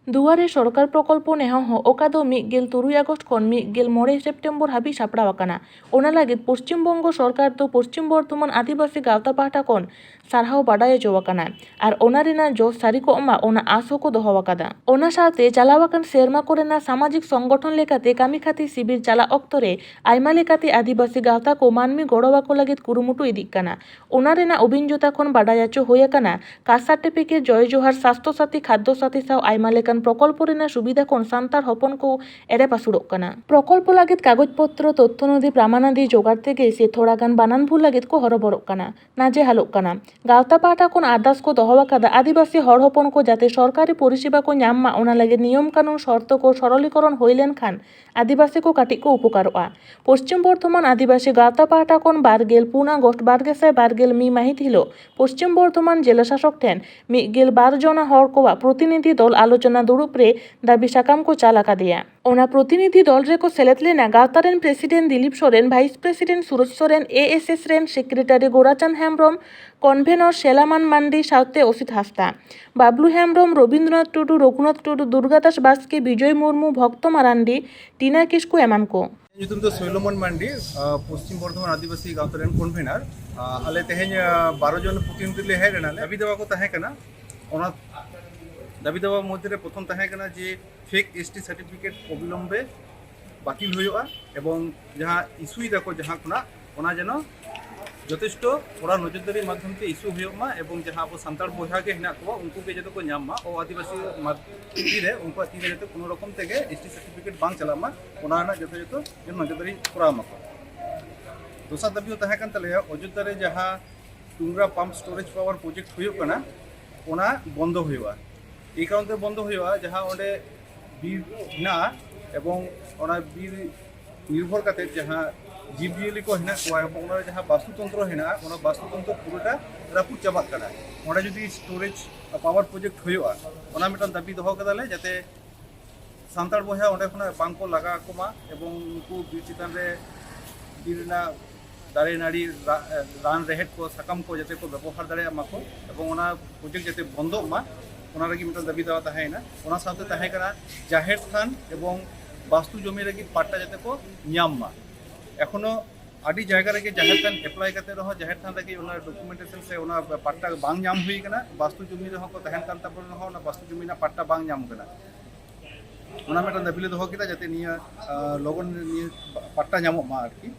ᱫᱩᱣᱟᱨᱮ ᱥᱚᱨᱠᱟᱨ ᱯᱨᱚᱠᱚᱞᱯᱚ ᱱᱮᱦᱚ ᱦᱚᱸ, ᱚᱠᱟ ᱫᱚ ᱢᱤᱫ ᱜᱮᱞ ᱛᱩᱨᱩᱭ ᱟᱜᱚᱥᱴ ᱠᱷᱚᱱ ᱢᱤᱫ ᱜᱮᱞ ᱢᱚᱬᱮ ᱥᱮᱯᱴᱮᱢᱵᱚᱨ ᱦᱟᱹᱵᱤᱡ ᱥᱟᱯᱲᱟᱣ ᱟᱠᱟᱱᱟ᱾ ᱚᱱᱟ ᱞᱟᱹᱜᱤᱫ ᱯᱚᱥᱪᱤᱢ ᱵᱚᱝᱜᱚ ᱥᱚᱨᱠᱟᱨ ᱫᱚ ᱯᱚᱥᱪᱤᱢ ᱵᱚᱨᱫᱷᱚᱢᱟᱱ ᱟᱹᱫᱤᱵᱟᱹᱥᱤ ᱜᱟᱶᱛᱟ ᱯᱟᱦᱴᱟ ᱠᱷᱚᱱ ᱥᱟᱨᱦᱟᱣ ᱵᱟᱰᱟᱭ ᱦᱚᱪᱚ ᱟᱠᱟᱱᱟ ᱟᱨ ᱚᱱᱟ ᱨᱮᱱᱟᱜ ᱡᱚᱥ ᱥᱟᱹᱨᱤ ᱠᱚᱜ ᱢᱟ, ᱚᱱᱟ ᱟᱸᱥ ᱦᱚᱸᱠᱚ ᱫᱚᱦᱚ ᱟᱠᱟᱫᱟ᱾ ᱚᱱᱟ ᱥᱟᱶᱛᱮ ᱪᱟᱞᱟᱣ ᱟᱠᱟᱱ ᱥᱮᱨᱢᱟ ᱠᱚᱨᱮᱱᱟᱜ ᱥᱟᱢᱟᱡᱤᱠ ᱥᱚᱝᱜᱚᱴᱷᱚᱱ ᱞᱮᱠᱟᱛᱮ ᱠᱟᱹᱢᱤ ᱠᱷᱟᱹᱛᱤᱨ ᱥᱤᱵᱤᱨ ᱪᱟᱞᱟᱜ ᱚᱠᱛᱚ ᱨᱮ ᱟᱭᱢᱟ ᱞᱮᱠᱟᱛᱮ ᱟᱹᱫᱤᱵᱟᱹᱥᱤ ᱜᱟᱶᱛᱟ ᱠᱚ ᱢᱟᱹᱱᱢᱤ ᱜᱚᱲᱚ ᱟᱠᱚ ᱞᱟᱹᱜᱤᱫ ᱠᱩᱨᱩᱢᱩᱴᱩ ᱤᱫᱤᱜ ᱠᱟᱱᱟ᱾ ᱚᱱᱟ ᱨᱮᱱᱟᱜ ᱚᱵᱷᱤᱧᱡᱚᱛᱟ ᱠᱷᱚᱱ ᱵᱟᱰᱟᱭ ᱦᱚᱪᱚ ᱦᱩᱭ ᱟᱠᱟᱱᱟ, ᱠᱟᱥᱴ ᱥᱟᱨᱴᱤᱯᱷᱤᱠᱮᱴ, ᱡᱚᱭ ᱡᱚᱦᱟᱨ, ᱥᱟᱥᱛᱷᱚ ᱥᱟᱛᱷᱤ, ᱠᱷᱟᱫᱽᱫᱚ ᱥᱟᱛᱷᱤ ᱥᱟᱶ ᱟᱭᱢᱟ ᱞᱮᱠᱟᱱ ᱯᱨᱚᱠᱚᱞᱯᱚ ᱨᱮᱱᱟᱜ ᱥᱩᱵᱤᱫᱷᱟ ᱠᱷᱚᱱ ᱥᱟᱱᱛᱟᱲ ᱦᱚᱯᱚᱱ ᱠᱚ ᱮᱲᱮ ᱯᱟᱹᱥᱩᱲᱚᱜ ᱠᱟᱱᱟ᱾ ᱯᱨᱚᱠᱚᱞᱯᱚ ᱞᱟᱹᱜᱤᱫ ᱠᱟᱜᱚᱡᱽ ᱯᱚᱛᱨᱚ, ᱛᱚᱛᱛᱷᱚ ᱱᱚᱫᱤ, ᱯᱨᱟᱢᱟᱱᱟᱫᱤ ᱡᱚᱜᱟᱲ ᱛᱮᱜᱮ ᱥᱮ ᱛᱷᱚᱲᱟ ᱜᱟᱱ ᱵᱟᱱᱟᱱ ᱵᱷᱩᱞ ᱞᱟᱹᱜᱤᱫ ᱠᱚ ᱦᱚᱨᱚᱵᱚᱨᱚᱜ ᱠᱟᱱᱟ, ᱱᱟᱡᱮᱦᱟᱞᱚᱜ ᱠᱟᱱᱟ᱾ ᱜᱟᱶᱛᱟ ᱯᱟᱦᱴᱟ ᱠᱷᱚᱱ ᱟᱨᱫᱟᱥ ᱠᱚ ᱫᱚᱦᱚ ᱟᱠᱟᱫᱟ, ᱟᱹᱫᱤᱵᱟᱹᱥᱤ ᱦᱚᱲ ᱦᱚᱯᱚᱱ ᱠᱚ ᱡᱟᱛᱮ ᱥᱚᱨᱠᱟᱨᱤ ᱯᱚᱨᱤᱥᱮᱵᱟ ᱠᱚ ᱧᱟᱢ ᱢᱟ, ᱚᱱᱟ ᱞᱟᱹᱜᱤᱫ ᱱᱤᱭᱚᱢ ᱠᱟᱹᱱᱩᱱ ᱥᱚᱨᱛᱚ ᱠᱚ ᱥᱚᱨᱚᱞᱤᱠᱚᱨᱚᱱ ᱦᱩᱭ ᱞᱮᱱᱠᱷᱟᱱ ᱟᱹᱫᱤᱵᱟᱹᱥᱤ ᱠᱚ ᱠᱟᱹᱴᱤᱡ ᱠᱚ ᱩᱯᱚᱠᱟᱨᱚᱜᱼᱟ᱾ ᱯᱚᱥᱪᱤᱢ ᱵᱚᱨᱫᱷᱚᱢᱟᱱ ᱟᱹᱫᱤᱵᱟᱹᱥᱤ ᱜᱟᱶᱛᱟ ᱯᱟᱦᱴᱟ ᱠᱷᱚᱱ ᱵᱟᱨ ᱜᱮᱞ ᱯᱩᱱ ᱟᱜᱚᱥᱴ ᱵᱟᱨ ᱜᱮᱥᱟᱭ ᱵᱟᱨ ᱜᱮᱞ ᱢᱤᱫ ᱢᱟᱹᱦᱤᱛ ᱦᱤᱞᱳᱜ ᱯᱚᱥᱪᱤᱢ ᱵᱚᱨᱫᱷᱚᱢᱟᱱ ᱡᱮᱞᱟ ᱥᱟᱥᱚᱠ ᱴᱷᱮᱱ ᱢᱤᱫ ᱜᱮᱞ ᱵᱟᱨ ᱡᱚᱱᱟ ᱦᱚᱲ ᱠᱚᱣᱟᱜ ᱯᱨᱚᱛᱤᱱᱤᱫᱷᱤ ᱫᱚᱞ ᱟᱞᱳᱪᱚᱱᱟ ᱫᱩᱲᱩᱵ ᱨᱮ ᱫᱟᱹᱵᱤ ᱥᱟᱠᱟᱢ ᱠᱚ ᱪᱟᱞ ᱟᱠᱟᱫᱮᱭᱟ᱾ ᱚᱱᱟ ᱯᱨᱚᱛᱤᱱᱤᱫᱷᱤ ᱫᱚᱞ ᱨᱮᱠᱚ ᱥᱮᱞᱮᱫ ᱞᱮᱱᱟ ᱜᱟᱶᱛᱟ ᱨᱮᱱ president Dilip Soren, vice president Suraj Soren, A S S ᱨᱮᱱ ᱥᱮᱠᱨᱮᱴᱟᱨᱤ ᱜᱳᱨᱟᱪᱟᱸᱫᱽ ᱦᱮᱢᱵᱨᱚᱢ, ᱠᱚᱱᱵᱷᱮᱱᱚᱨ ᱥᱮᱞᱟᱢᱟᱱ ᱢᱟᱱᱰᱤ ᱥᱟᱶᱛᱮ ᱚᱥᱤᱛ ᱦᱟᱸᱥᱫᱟ, ᱵᱟᱵᱞᱩ ᱦᱮᱢᱵᱨᱚᱢ, ᱨᱚᱵᱤᱱᱫᱨᱚᱱᱟᱛᱷ ᱴᱩᱰᱩ, ᱨᱚᱜᱷᱩᱱᱟᱛᱷ ᱴᱩᱰᱩ, ᱫᱩᱨᱜᱟᱫᱟᱥ ᱵᱟᱥᱠᱮ, ᱵᱤᱡᱚᱭ ᱢᱩᱨᱢᱩ, ᱵᱷᱚᱠᱛᱚ ᱢᱟᱨᱟᱱᱰᱤ, ᱴᱤᱱᱟ ᱠᱤᱥᱠᱩ ᱮᱢᱟᱱ ᱠᱚ᱾ ᱧᱩᱛᱩᱢ ᱫᱚ ᱥᱚᱭᱞᱚᱢᱚᱱ ᱢᱟᱱᱰᱤ, ᱟᱸ, ᱯᱚᱥᱪᱤᱢ ᱵᱚᱨᱫᱷᱚᱢᱟᱱ ᱟᱹᱫᱤᱵᱟᱹᱥᱤ ᱜᱟᱶᱛᱟ ᱨᱮᱱ ᱠᱚᱱᱵᱷᱮᱱᱟᱨ᱾ ᱟᱸ, ᱟᱞᱮ ᱛᱮᱦᱮᱧ, ᱟᱸ, ᱵᱟᱨᱚ ᱡᱚᱱ ᱯᱨᱚᱛᱤᱱᱤᱫᱷᱤ ᱞᱮ ᱦᱮᱡ ᱞᱮᱱᱟ᱾ ᱫᱟᱹᱵᱤ ᱫᱟᱣᱟ ᱠᱚ ᱛᱟᱦᱮᱸ ᱠᱟᱱᱟ, ᱚᱱᱟ ᱫᱟᱹᱵᱤ ᱫᱟᱣᱟ ᱢᱚᱫᱽᱫᱷᱮ ᱨᱮ ᱯᱨᱚᱛᱷᱚᱢ ᱛᱟᱦᱮᱸ ᱠᱟᱱᱟ ᱡᱮ ᱯᱷᱮᱠ ᱮᱥ ᱴᱤ ᱥᱟᱨᱴᱤᱯᱷᱤᱠᱮᱴ ᱚᱵᱤᱞᱚᱢᱵᱮ ᱵᱟᱹᱛᱤᱞ ᱦᱩᱭᱩᱜᱼᱟ ᱮᱵᱚᱝ ᱡᱟᱦᱟᱸ ᱤᱥᱩᱭ ᱫᱟᱠᱚ ᱡᱟᱦᱟᱸ ᱠᱷᱚᱱᱟᱜ, ᱚᱱᱟ ᱡᱮᱱᱚ ᱡᱚᱛᱷᱮᱥᱴᱚ ᱠᱚᱲᱟ ᱱᱚᱡᱚᱨᱫᱟᱨᱤ ᱢᱟᱫᱽᱫᱷᱚᱢ ᱛᱮ ᱤᱥᱩ ᱦᱩᱭᱩᱜ ᱢᱟ ᱮᱵᱚᱝ ᱡᱟᱦᱟᱸ ᱟᱵᱚ ᱥᱟᱱᱛᱟᱲ ᱵᱚᱭᱦᱟ ᱜᱮ ᱦᱮᱱᱟᱜ ᱠᱚᱣᱟ, ᱩᱱᱠᱩ ᱜᱮ ᱡᱟᱛᱮ ᱠᱚ ᱧᱟᱢ ᱢᱟ, ᱚ ᱟᱹᱫᱤᱵᱟᱹᱥᱤ ᱢᱟᱫ-, ᱛᱤᱨᱮ, ᱩᱱᱠᱩᱣᱟᱜ ᱛᱤᱨᱮ ᱡᱟᱛᱮ ᱠᱳᱱᱳ ᱨᱚᱠᱚᱢ ᱛᱮᱜᱮ ᱮᱥ ᱴᱤ ᱥᱟᱨᱴᱤᱯᱷᱤᱠᱮᱴ ᱵᱟᱝ ᱪᱟᱞᱟᱜ ᱢᱟ, ᱚᱱᱟ ᱨᱮᱱᱟᱜ ᱡᱚᱛᱷᱟᱡᱚᱛᱷᱚ ᱱᱚᱡᱚᱨᱫᱟᱨᱤ ᱠᱚᱨᱟᱣ ᱢᱟᱠᱚ᱾ ᱫᱚᱥᱟᱨ ᱫᱟᱹᱵᱤ ᱦᱚᱸ ᱛᱟᱦᱮᱸ ᱠᱟᱱ ᱛᱟᱞᱮᱭᱟ, ᱚᱡᱳᱫᱽᱫᱷᱟ ᱨᱮ ᱡᱟᱦᱟᱸ ᱴᱩᱝᱨᱟ ᱯᱟᱢᱯ ᱥᱴᱳᱨᱮᱡᱽ ᱯᱟᱣᱟᱨ ᱯᱨᱚᱡᱮᱠᱴ ᱦᱩᱭᱩᱜ ᱠᱟᱱᱟ, ᱚᱱᱟ ᱵᱚᱱᱫᱚ ᱦᱩᱭᱩᱜᱼᱟ᱾ ᱮᱭ ᱠᱟᱨᱚᱱ ᱛᱮ ᱵᱚᱱᱫᱚ ᱦᱩᱭᱩᱜᱼᱟ, ᱡᱟᱦᱟᱸ ᱚᱸᱰᱮ ᱵᱤᱨ ᱦᱮᱱᱟᱜᱼᱟ ᱮᱵᱚᱝ ᱚᱱᱟ ᱵᱤᱨ ᱱᱤᱨᱵᱷᱚᱨ ᱠᱟᱛᱮ ᱡᱟᱦᱟᱸ ᱡᱤᱵᱽᱼᱡᱤᱭᱟᱹᱞᱤ ᱠᱚ ᱦᱮᱱᱟᱜ ᱠᱚᱣᱟ ᱮᱵᱚᱝ ᱚᱱᱟ ᱨᱮ ᱡᱟᱦᱟᱸ ᱵᱟᱥᱛᱩᱛᱚᱱᱛᱨᱚ ᱦᱮᱱᱟᱜᱼᱟ, ᱚᱱᱟ ᱵᱟᱥᱛᱩᱛᱚᱱᱛᱨᱚ ᱯᱩᱨᱟᱹᱴᱟ ᱨᱟᱹᱯᱩᱫ ᱪᱟᱵᱟᱜ ᱠᱟᱱᱟ᱾ ᱚᱸᱰᱮ ᱡᱩᱫᱤ ᱥᱴᱳᱨᱮᱡᱽ ᱯᱟᱣᱟᱨ ᱯᱨᱚᱡᱮᱠᱴ ᱦᱩᱭᱩᱜᱼᱟ, ᱚᱱᱟ ᱢᱤᱫᱴᱟᱝ ᱫᱟᱹᱵᱤ ᱫᱚᱦᱚ ᱠᱟᱫᱟᱞᱮ, ᱡᱟᱛᱮ ᱥᱟᱱᱛᱟᱲ ᱵᱚᱭᱦᱟ ᱚᱸᱰᱮ ᱠᱷᱚᱱᱟᱜ ᱵᱟᱝ ᱠᱚ ᱞᱟᱜᱟ ᱟᱠᱚ ᱢᱟ ᱮᱵᱚᱝ ᱩᱱᱠᱩ ᱵᱤᱨ ᱪᱮᱛᱟᱱ ᱨᱮ ᱵᱤᱨ ᱨᱮᱱᱟᱜ ᱫᱟᱨᱮ ᱱᱟᱹᱲᱤ, ᱨᱟ-, ᱨᱟᱱ ᱨᱮᱦᱮᱫ ᱠᱚ, ᱥᱟᱠᱟᱢ ᱠᱚ ᱡᱟᱛᱮ ᱠᱚ ᱵᱮᱵᱚᱦᱟᱨ ᱫᱟᱲᱮᱭᱟᱜ ᱢᱟᱠᱚ ᱮᱵᱚᱝ ᱚᱱᱟ ᱯᱨᱚᱡᱮᱠᱴ ᱡᱟᱛᱮ ᱵᱚᱱᱫᱚᱜ ᱢᱟ, ᱚᱱᱟ ᱞᱟᱹᱜᱤᱫ ᱢᱤᱫᱴᱟᱝ ᱫᱟᱹᱵᱤ ᱫᱟᱣᱟ ᱛᱟᱦᱮᱸᱭᱮᱱᱟ᱾ ᱚᱱᱟ ᱥᱟᱶᱛᱮ ᱛᱟᱦᱮᱸ ᱠᱟᱱᱟ ᱡᱟᱦᱮᱨ ᱛᱷᱟᱱ ᱮᱵᱚᱝ ᱵᱟᱥᱛᱩ ᱡᱚᱢᱤ ᱞᱟᱹᱜᱤᱫ ᱯᱟᱴᱴᱟ ᱡᱟᱛᱮ ᱠᱚ ᱧᱟᱢ ᱢᱟ᱾ ᱮᱠᱷᱚᱱᱳ ᱟᱹᱰᱤ ᱡᱟᱭᱜᱟ ᱨᱮᱜᱮ ᱡᱟᱦᱮᱨ ᱛᱷᱟᱱ ᱮᱯᱞᱟᱭ ᱠᱟᱛᱮ ᱨᱮᱦᱚᱸ ᱡᱟᱦᱮᱨ ᱛᱷᱟᱱ ᱞᱟᱹᱜᱤᱫ ᱚᱱᱟ ᱰᱚᱠᱩᱢᱮᱱᱴᱮᱥᱚᱱ ᱥᱮ ᱚᱱᱟ ᱯᱟᱴᱴᱟ ᱵᱟᱝ ᱧᱟᱢ ᱦᱩᱭ ᱠᱟᱱᱟ᱾ ᱵᱟᱥᱛᱩ ᱡᱚᱢᱤ ᱨᱮᱦᱚᱸ ᱠᱚ ᱛᱟᱦᱮᱱ ᱠᱟᱱ ᱛᱟᱵᱚᱱ ᱨᱮᱦᱚᱸ ᱚᱱᱟ ᱵᱟᱥᱛᱩ ᱡᱚᱢᱤ ᱨᱮᱱᱟᱜ ᱯᱟᱴᱴᱟ ᱵᱟᱝ ᱧᱟᱢ ᱠᱟᱱᱟ᱾ ᱚᱱᱟ ᱢᱤᱫᱴᱟᱝ ᱫᱟᱹᱵᱤ ᱞᱮ ᱫᱚᱦᱚ ᱠᱮᱫᱟ ᱡᱟᱛᱮ ᱱᱤᱭᱟᱹ, ᱟᱸ, ᱞᱚᱜᱚᱱ ᱱᱤᱭᱟᱹ ᱯᱟᱴᱴᱟ ᱧᱟᱢᱚᱜ ᱢᱟ ᱟᱨᱠᱤ᱾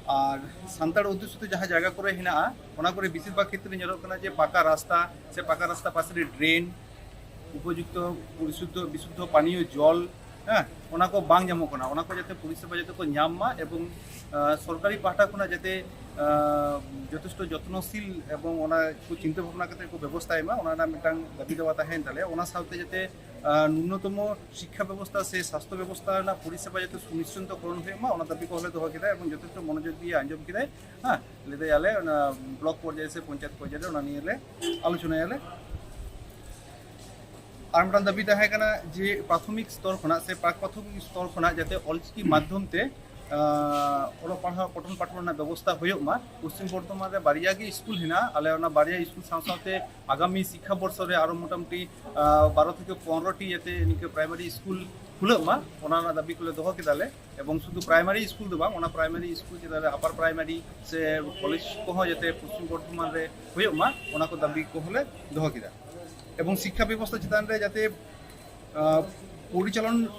ᱟᱨ ᱥᱟᱱᱛᱟᱲ ᱚᱫᱽᱫᱷᱩᱥᱤᱛᱚ ᱡᱟᱦᱟᱸ ᱡᱟᱭᱜᱟ ᱠᱚᱨᱮ ᱦᱮᱱᱟᱜᱼᱟ, ᱚᱱᱟ ᱠᱚᱨᱮ ᱵᱮᱥᱤᱨ ᱵᱷᱟᱜᱽ ᱠᱷᱮᱛᱨᱮ ᱧᱮᱞᱚᱜ ᱠᱟᱱᱟ ᱡᱮ ᱯᱟᱠᱟ ᱨᱟᱥᱛᱟ ᱥᱮ ᱯᱟᱠᱟ ᱨᱟᱥᱛᱟ ᱯᱟᱥᱮ ᱨᱮ ᱰᱨᱮᱱ, ᱩᱯᱚᱡᱩᱠᱛᱚ ᱯᱚᱨᱤᱥᱩᱫᱽᱫᱷᱚ ᱵᱤᱥᱩᱫᱽᱫᱷᱚ ᱯᱟᱱᱤᱭᱚ ᱡᱚᱞ, ᱦᱮᱸ, ᱚᱱᱟ ᱠᱚ ᱵᱟᱝ ᱧᱟᱢᱚᱜ ᱠᱟᱱᱟ᱾ ᱚᱱᱟ ᱠᱚ ᱡᱟᱛᱮ ᱯᱚᱨᱤᱥᱮᱵᱟ ᱡᱟᱛᱮ ᱠᱚ ᱧᱟᱢ ᱢᱟ ᱮᱵᱚᱝ, ᱟᱸ, ᱥᱚᱨᱠᱟᱨᱤ ᱯᱟᱦᱴᱟ ᱠᱷᱚᱱᱟᱜ ᱡᱟᱛᱮ, ᱟᱸ, ᱡᱚᱛᱷᱮᱥᱴᱚ ᱡᱚᱛᱱᱚᱥᱤᱞ ᱮᱵᱚᱝ ᱚᱱᱟ ᱠᱚ ᱪᱤᱱᱛᱟᱹ ᱵᱷᱟᱵᱽᱱᱟ ᱠᱟᱛᱮ ᱠᱚ ᱵᱮᱵᱚᱥᱛᱷᱟᱭ ᱢᱟ, ᱚᱱᱟ ᱨᱮᱱᱟᱜ ᱢᱤᱫᱴᱟᱝ ᱫᱟᱹᱵᱤ ᱫᱟᱣᱟ ᱛᱟᱦᱮᱸᱭᱮᱱ ᱛᱟᱞᱮᱭᱟ᱾ ᱚᱱᱟ ᱥᱟᱶᱛᱮ ᱡᱟᱛᱮ, ᱟᱸ, ᱱᱩᱱᱱᱚᱛᱚᱢᱚ ᱥᱤᱠᱠᱷᱟ ᱵᱮᱵᱚᱥᱛᱷᱟ ᱥᱮ ᱥᱟᱥᱛᱷᱚ ᱵᱮᱵᱚᱥᱛᱷᱟ ᱨᱮᱱᱟᱜ ᱯᱚᱨᱤᱥᱮᱵᱟ ᱡᱟᱛᱮ ᱥᱩᱱᱤᱥᱪᱤᱛᱚ ᱠᱚᱨᱚᱱ ᱦᱩᱭᱩᱜ ᱢᱟ, ᱚᱱᱟ ᱫᱟᱹᱵᱤ ᱠᱚᱦᱚᱸ ᱞᱮ ᱫᱚᱦᱚ ᱠᱮᱫᱟ ᱮᱵᱚᱝ ᱡᱚᱛᱷᱮᱥᱴᱚ ᱢᱚᱱᱳᱡᱳᱜᱽ ᱫᱤᱭᱮ ᱟᱸᱡᱚᱢ ᱠᱮᱫᱟᱭ᱾ ᱦᱮᱸ, ᱞᱟᱹᱭ ᱫᱟᱭ ᱟᱞᱮ ᱚᱱᱟ ᱵᱞᱚᱠ ᱯᱚᱨᱡᱟᱭ ᱥᱮ ᱯᱚᱧᱪᱟᱭᱮᱛ ᱯᱚᱨᱡᱟᱭ ᱨᱮ ᱚᱱᱟ ᱱᱤᱭᱮ ᱞᱮ ᱟᱞᱳᱪᱚᱱᱟᱭᱟᱞᱮ᱾ ᱟᱨ ᱢᱤᱫᱴᱟᱝ ᱫᱟᱹᱵᱤ ᱛᱟᱦᱮᱸ ᱠᱟᱱᱟ ᱡᱮ ᱯᱨᱟᱛᱷᱚᱢᱤᱠ ᱥᱛᱚᱨ ᱠᱷᱚᱱᱟᱜ ᱥᱮ ᱯᱨᱟᱠ ᱯᱨᱟᱛᱷᱚᱢᱤᱠ ᱥᱛᱚᱨ ᱠᱷᱚᱱᱟᱜ ᱡᱟᱛᱮ ᱚᱞᱪᱤᱠᱤ ᱢᱟᱫᱽᱫᱷᱚᱢ ᱛᱮ, ᱟᱸ, ᱚᱞᱚᱜ ᱯᱟᱲᱦᱟᱣ ᱯᱚᱴᱷᱚᱱ ᱯᱟᱴᱷᱚᱱ ᱨᱮᱱᱟᱜ ᱵᱮᱵᱚᱥᱛᱷᱟ ᱦᱩᱭᱩᱜ ᱢᱟ᱾ ᱯᱚᱥᱪᱤᱢ ᱵᱚᱨᱫᱷᱚᱢᱟᱱ ᱨᱮ ᱵᱟᱨᱭᱟ ᱜᱮ ᱥᱠᱩᱞ ᱦᱮᱱᱟᱜᱼᱟ᱾ ᱟᱞᱮ ᱚᱱᱟ ᱵᱟᱨᱭᱟ ᱥᱠᱩᱞ ᱥᱟᱶ ᱥᱟᱶᱛᱮ ᱟᱜᱟᱢᱤ ᱥᱤᱠᱠᱷᱟ ᱵᱚᱨᱥᱚ ᱨᱮ ᱟᱨᱚ ᱢᱚᱴᱟᱢᱩᱴᱤ, ᱟᱸ, ᱵᱟᱨᱚ ᱛᱷᱮᱠᱮ ᱯᱚᱱᱨᱚ ᱴᱤ ᱡᱟᱛᱮ ᱱᱤᱝᱠᱟᱹ ᱯᱨᱟᱭᱢᱟᱨᱤ ᱥᱠᱩᱞ ᱠᱷᱩᱞᱟᱹᱜ ᱢᱟ, ᱚᱱᱟ ᱨᱮᱱᱟᱜ ᱫᱟᱹᱵᱤ ᱠᱚᱞᱮ ᱫᱚᱦᱚ ᱠᱮᱫᱟᱞᱮ᱾ ᱮᱵᱚᱝ ᱥᱩᱫᱷᱩ ᱯᱨᱟᱭᱢᱟᱨᱤ ᱥᱠᱩᱞ ᱫᱚ ᱵᱟᱝ, ᱚᱱᱟ ᱯᱨᱟᱭᱢᱟᱨᱤ ᱥᱠᱩᱞ ᱪᱮᱛᱟᱱ ᱨᱮ ᱟᱯᱟᱨ ᱯᱨᱟᱭᱢᱟᱨᱤ ᱥᱮ ᱠᱚᱞᱮᱡᱽ ᱠᱚᱦᱚᱸ ᱡᱟᱛᱮ ᱯᱚᱥᱪᱤᱢ ᱵᱚᱨᱫᱷᱚᱢᱟᱱ ᱨᱮ ᱦᱩᱭᱩᱜ ᱢᱟ, ᱚᱱᱟ ᱠᱚ ᱫᱟᱹᱵᱤ ᱠᱚᱦᱚᱸ ᱞᱮ ᱫᱚᱦᱚ ᱠᱮᱫᱟ᱾ ᱮᱵᱚᱝ ᱥᱤᱠᱠᱷᱟ ᱵᱮᱵᱚᱥᱛᱷᱟ ᱪᱮᱛᱟᱱ ᱨᱮ ᱡᱟᱛᱮ, ᱟᱸ, ᱯᱚᱨᱤᱪᱟᱞᱚᱱ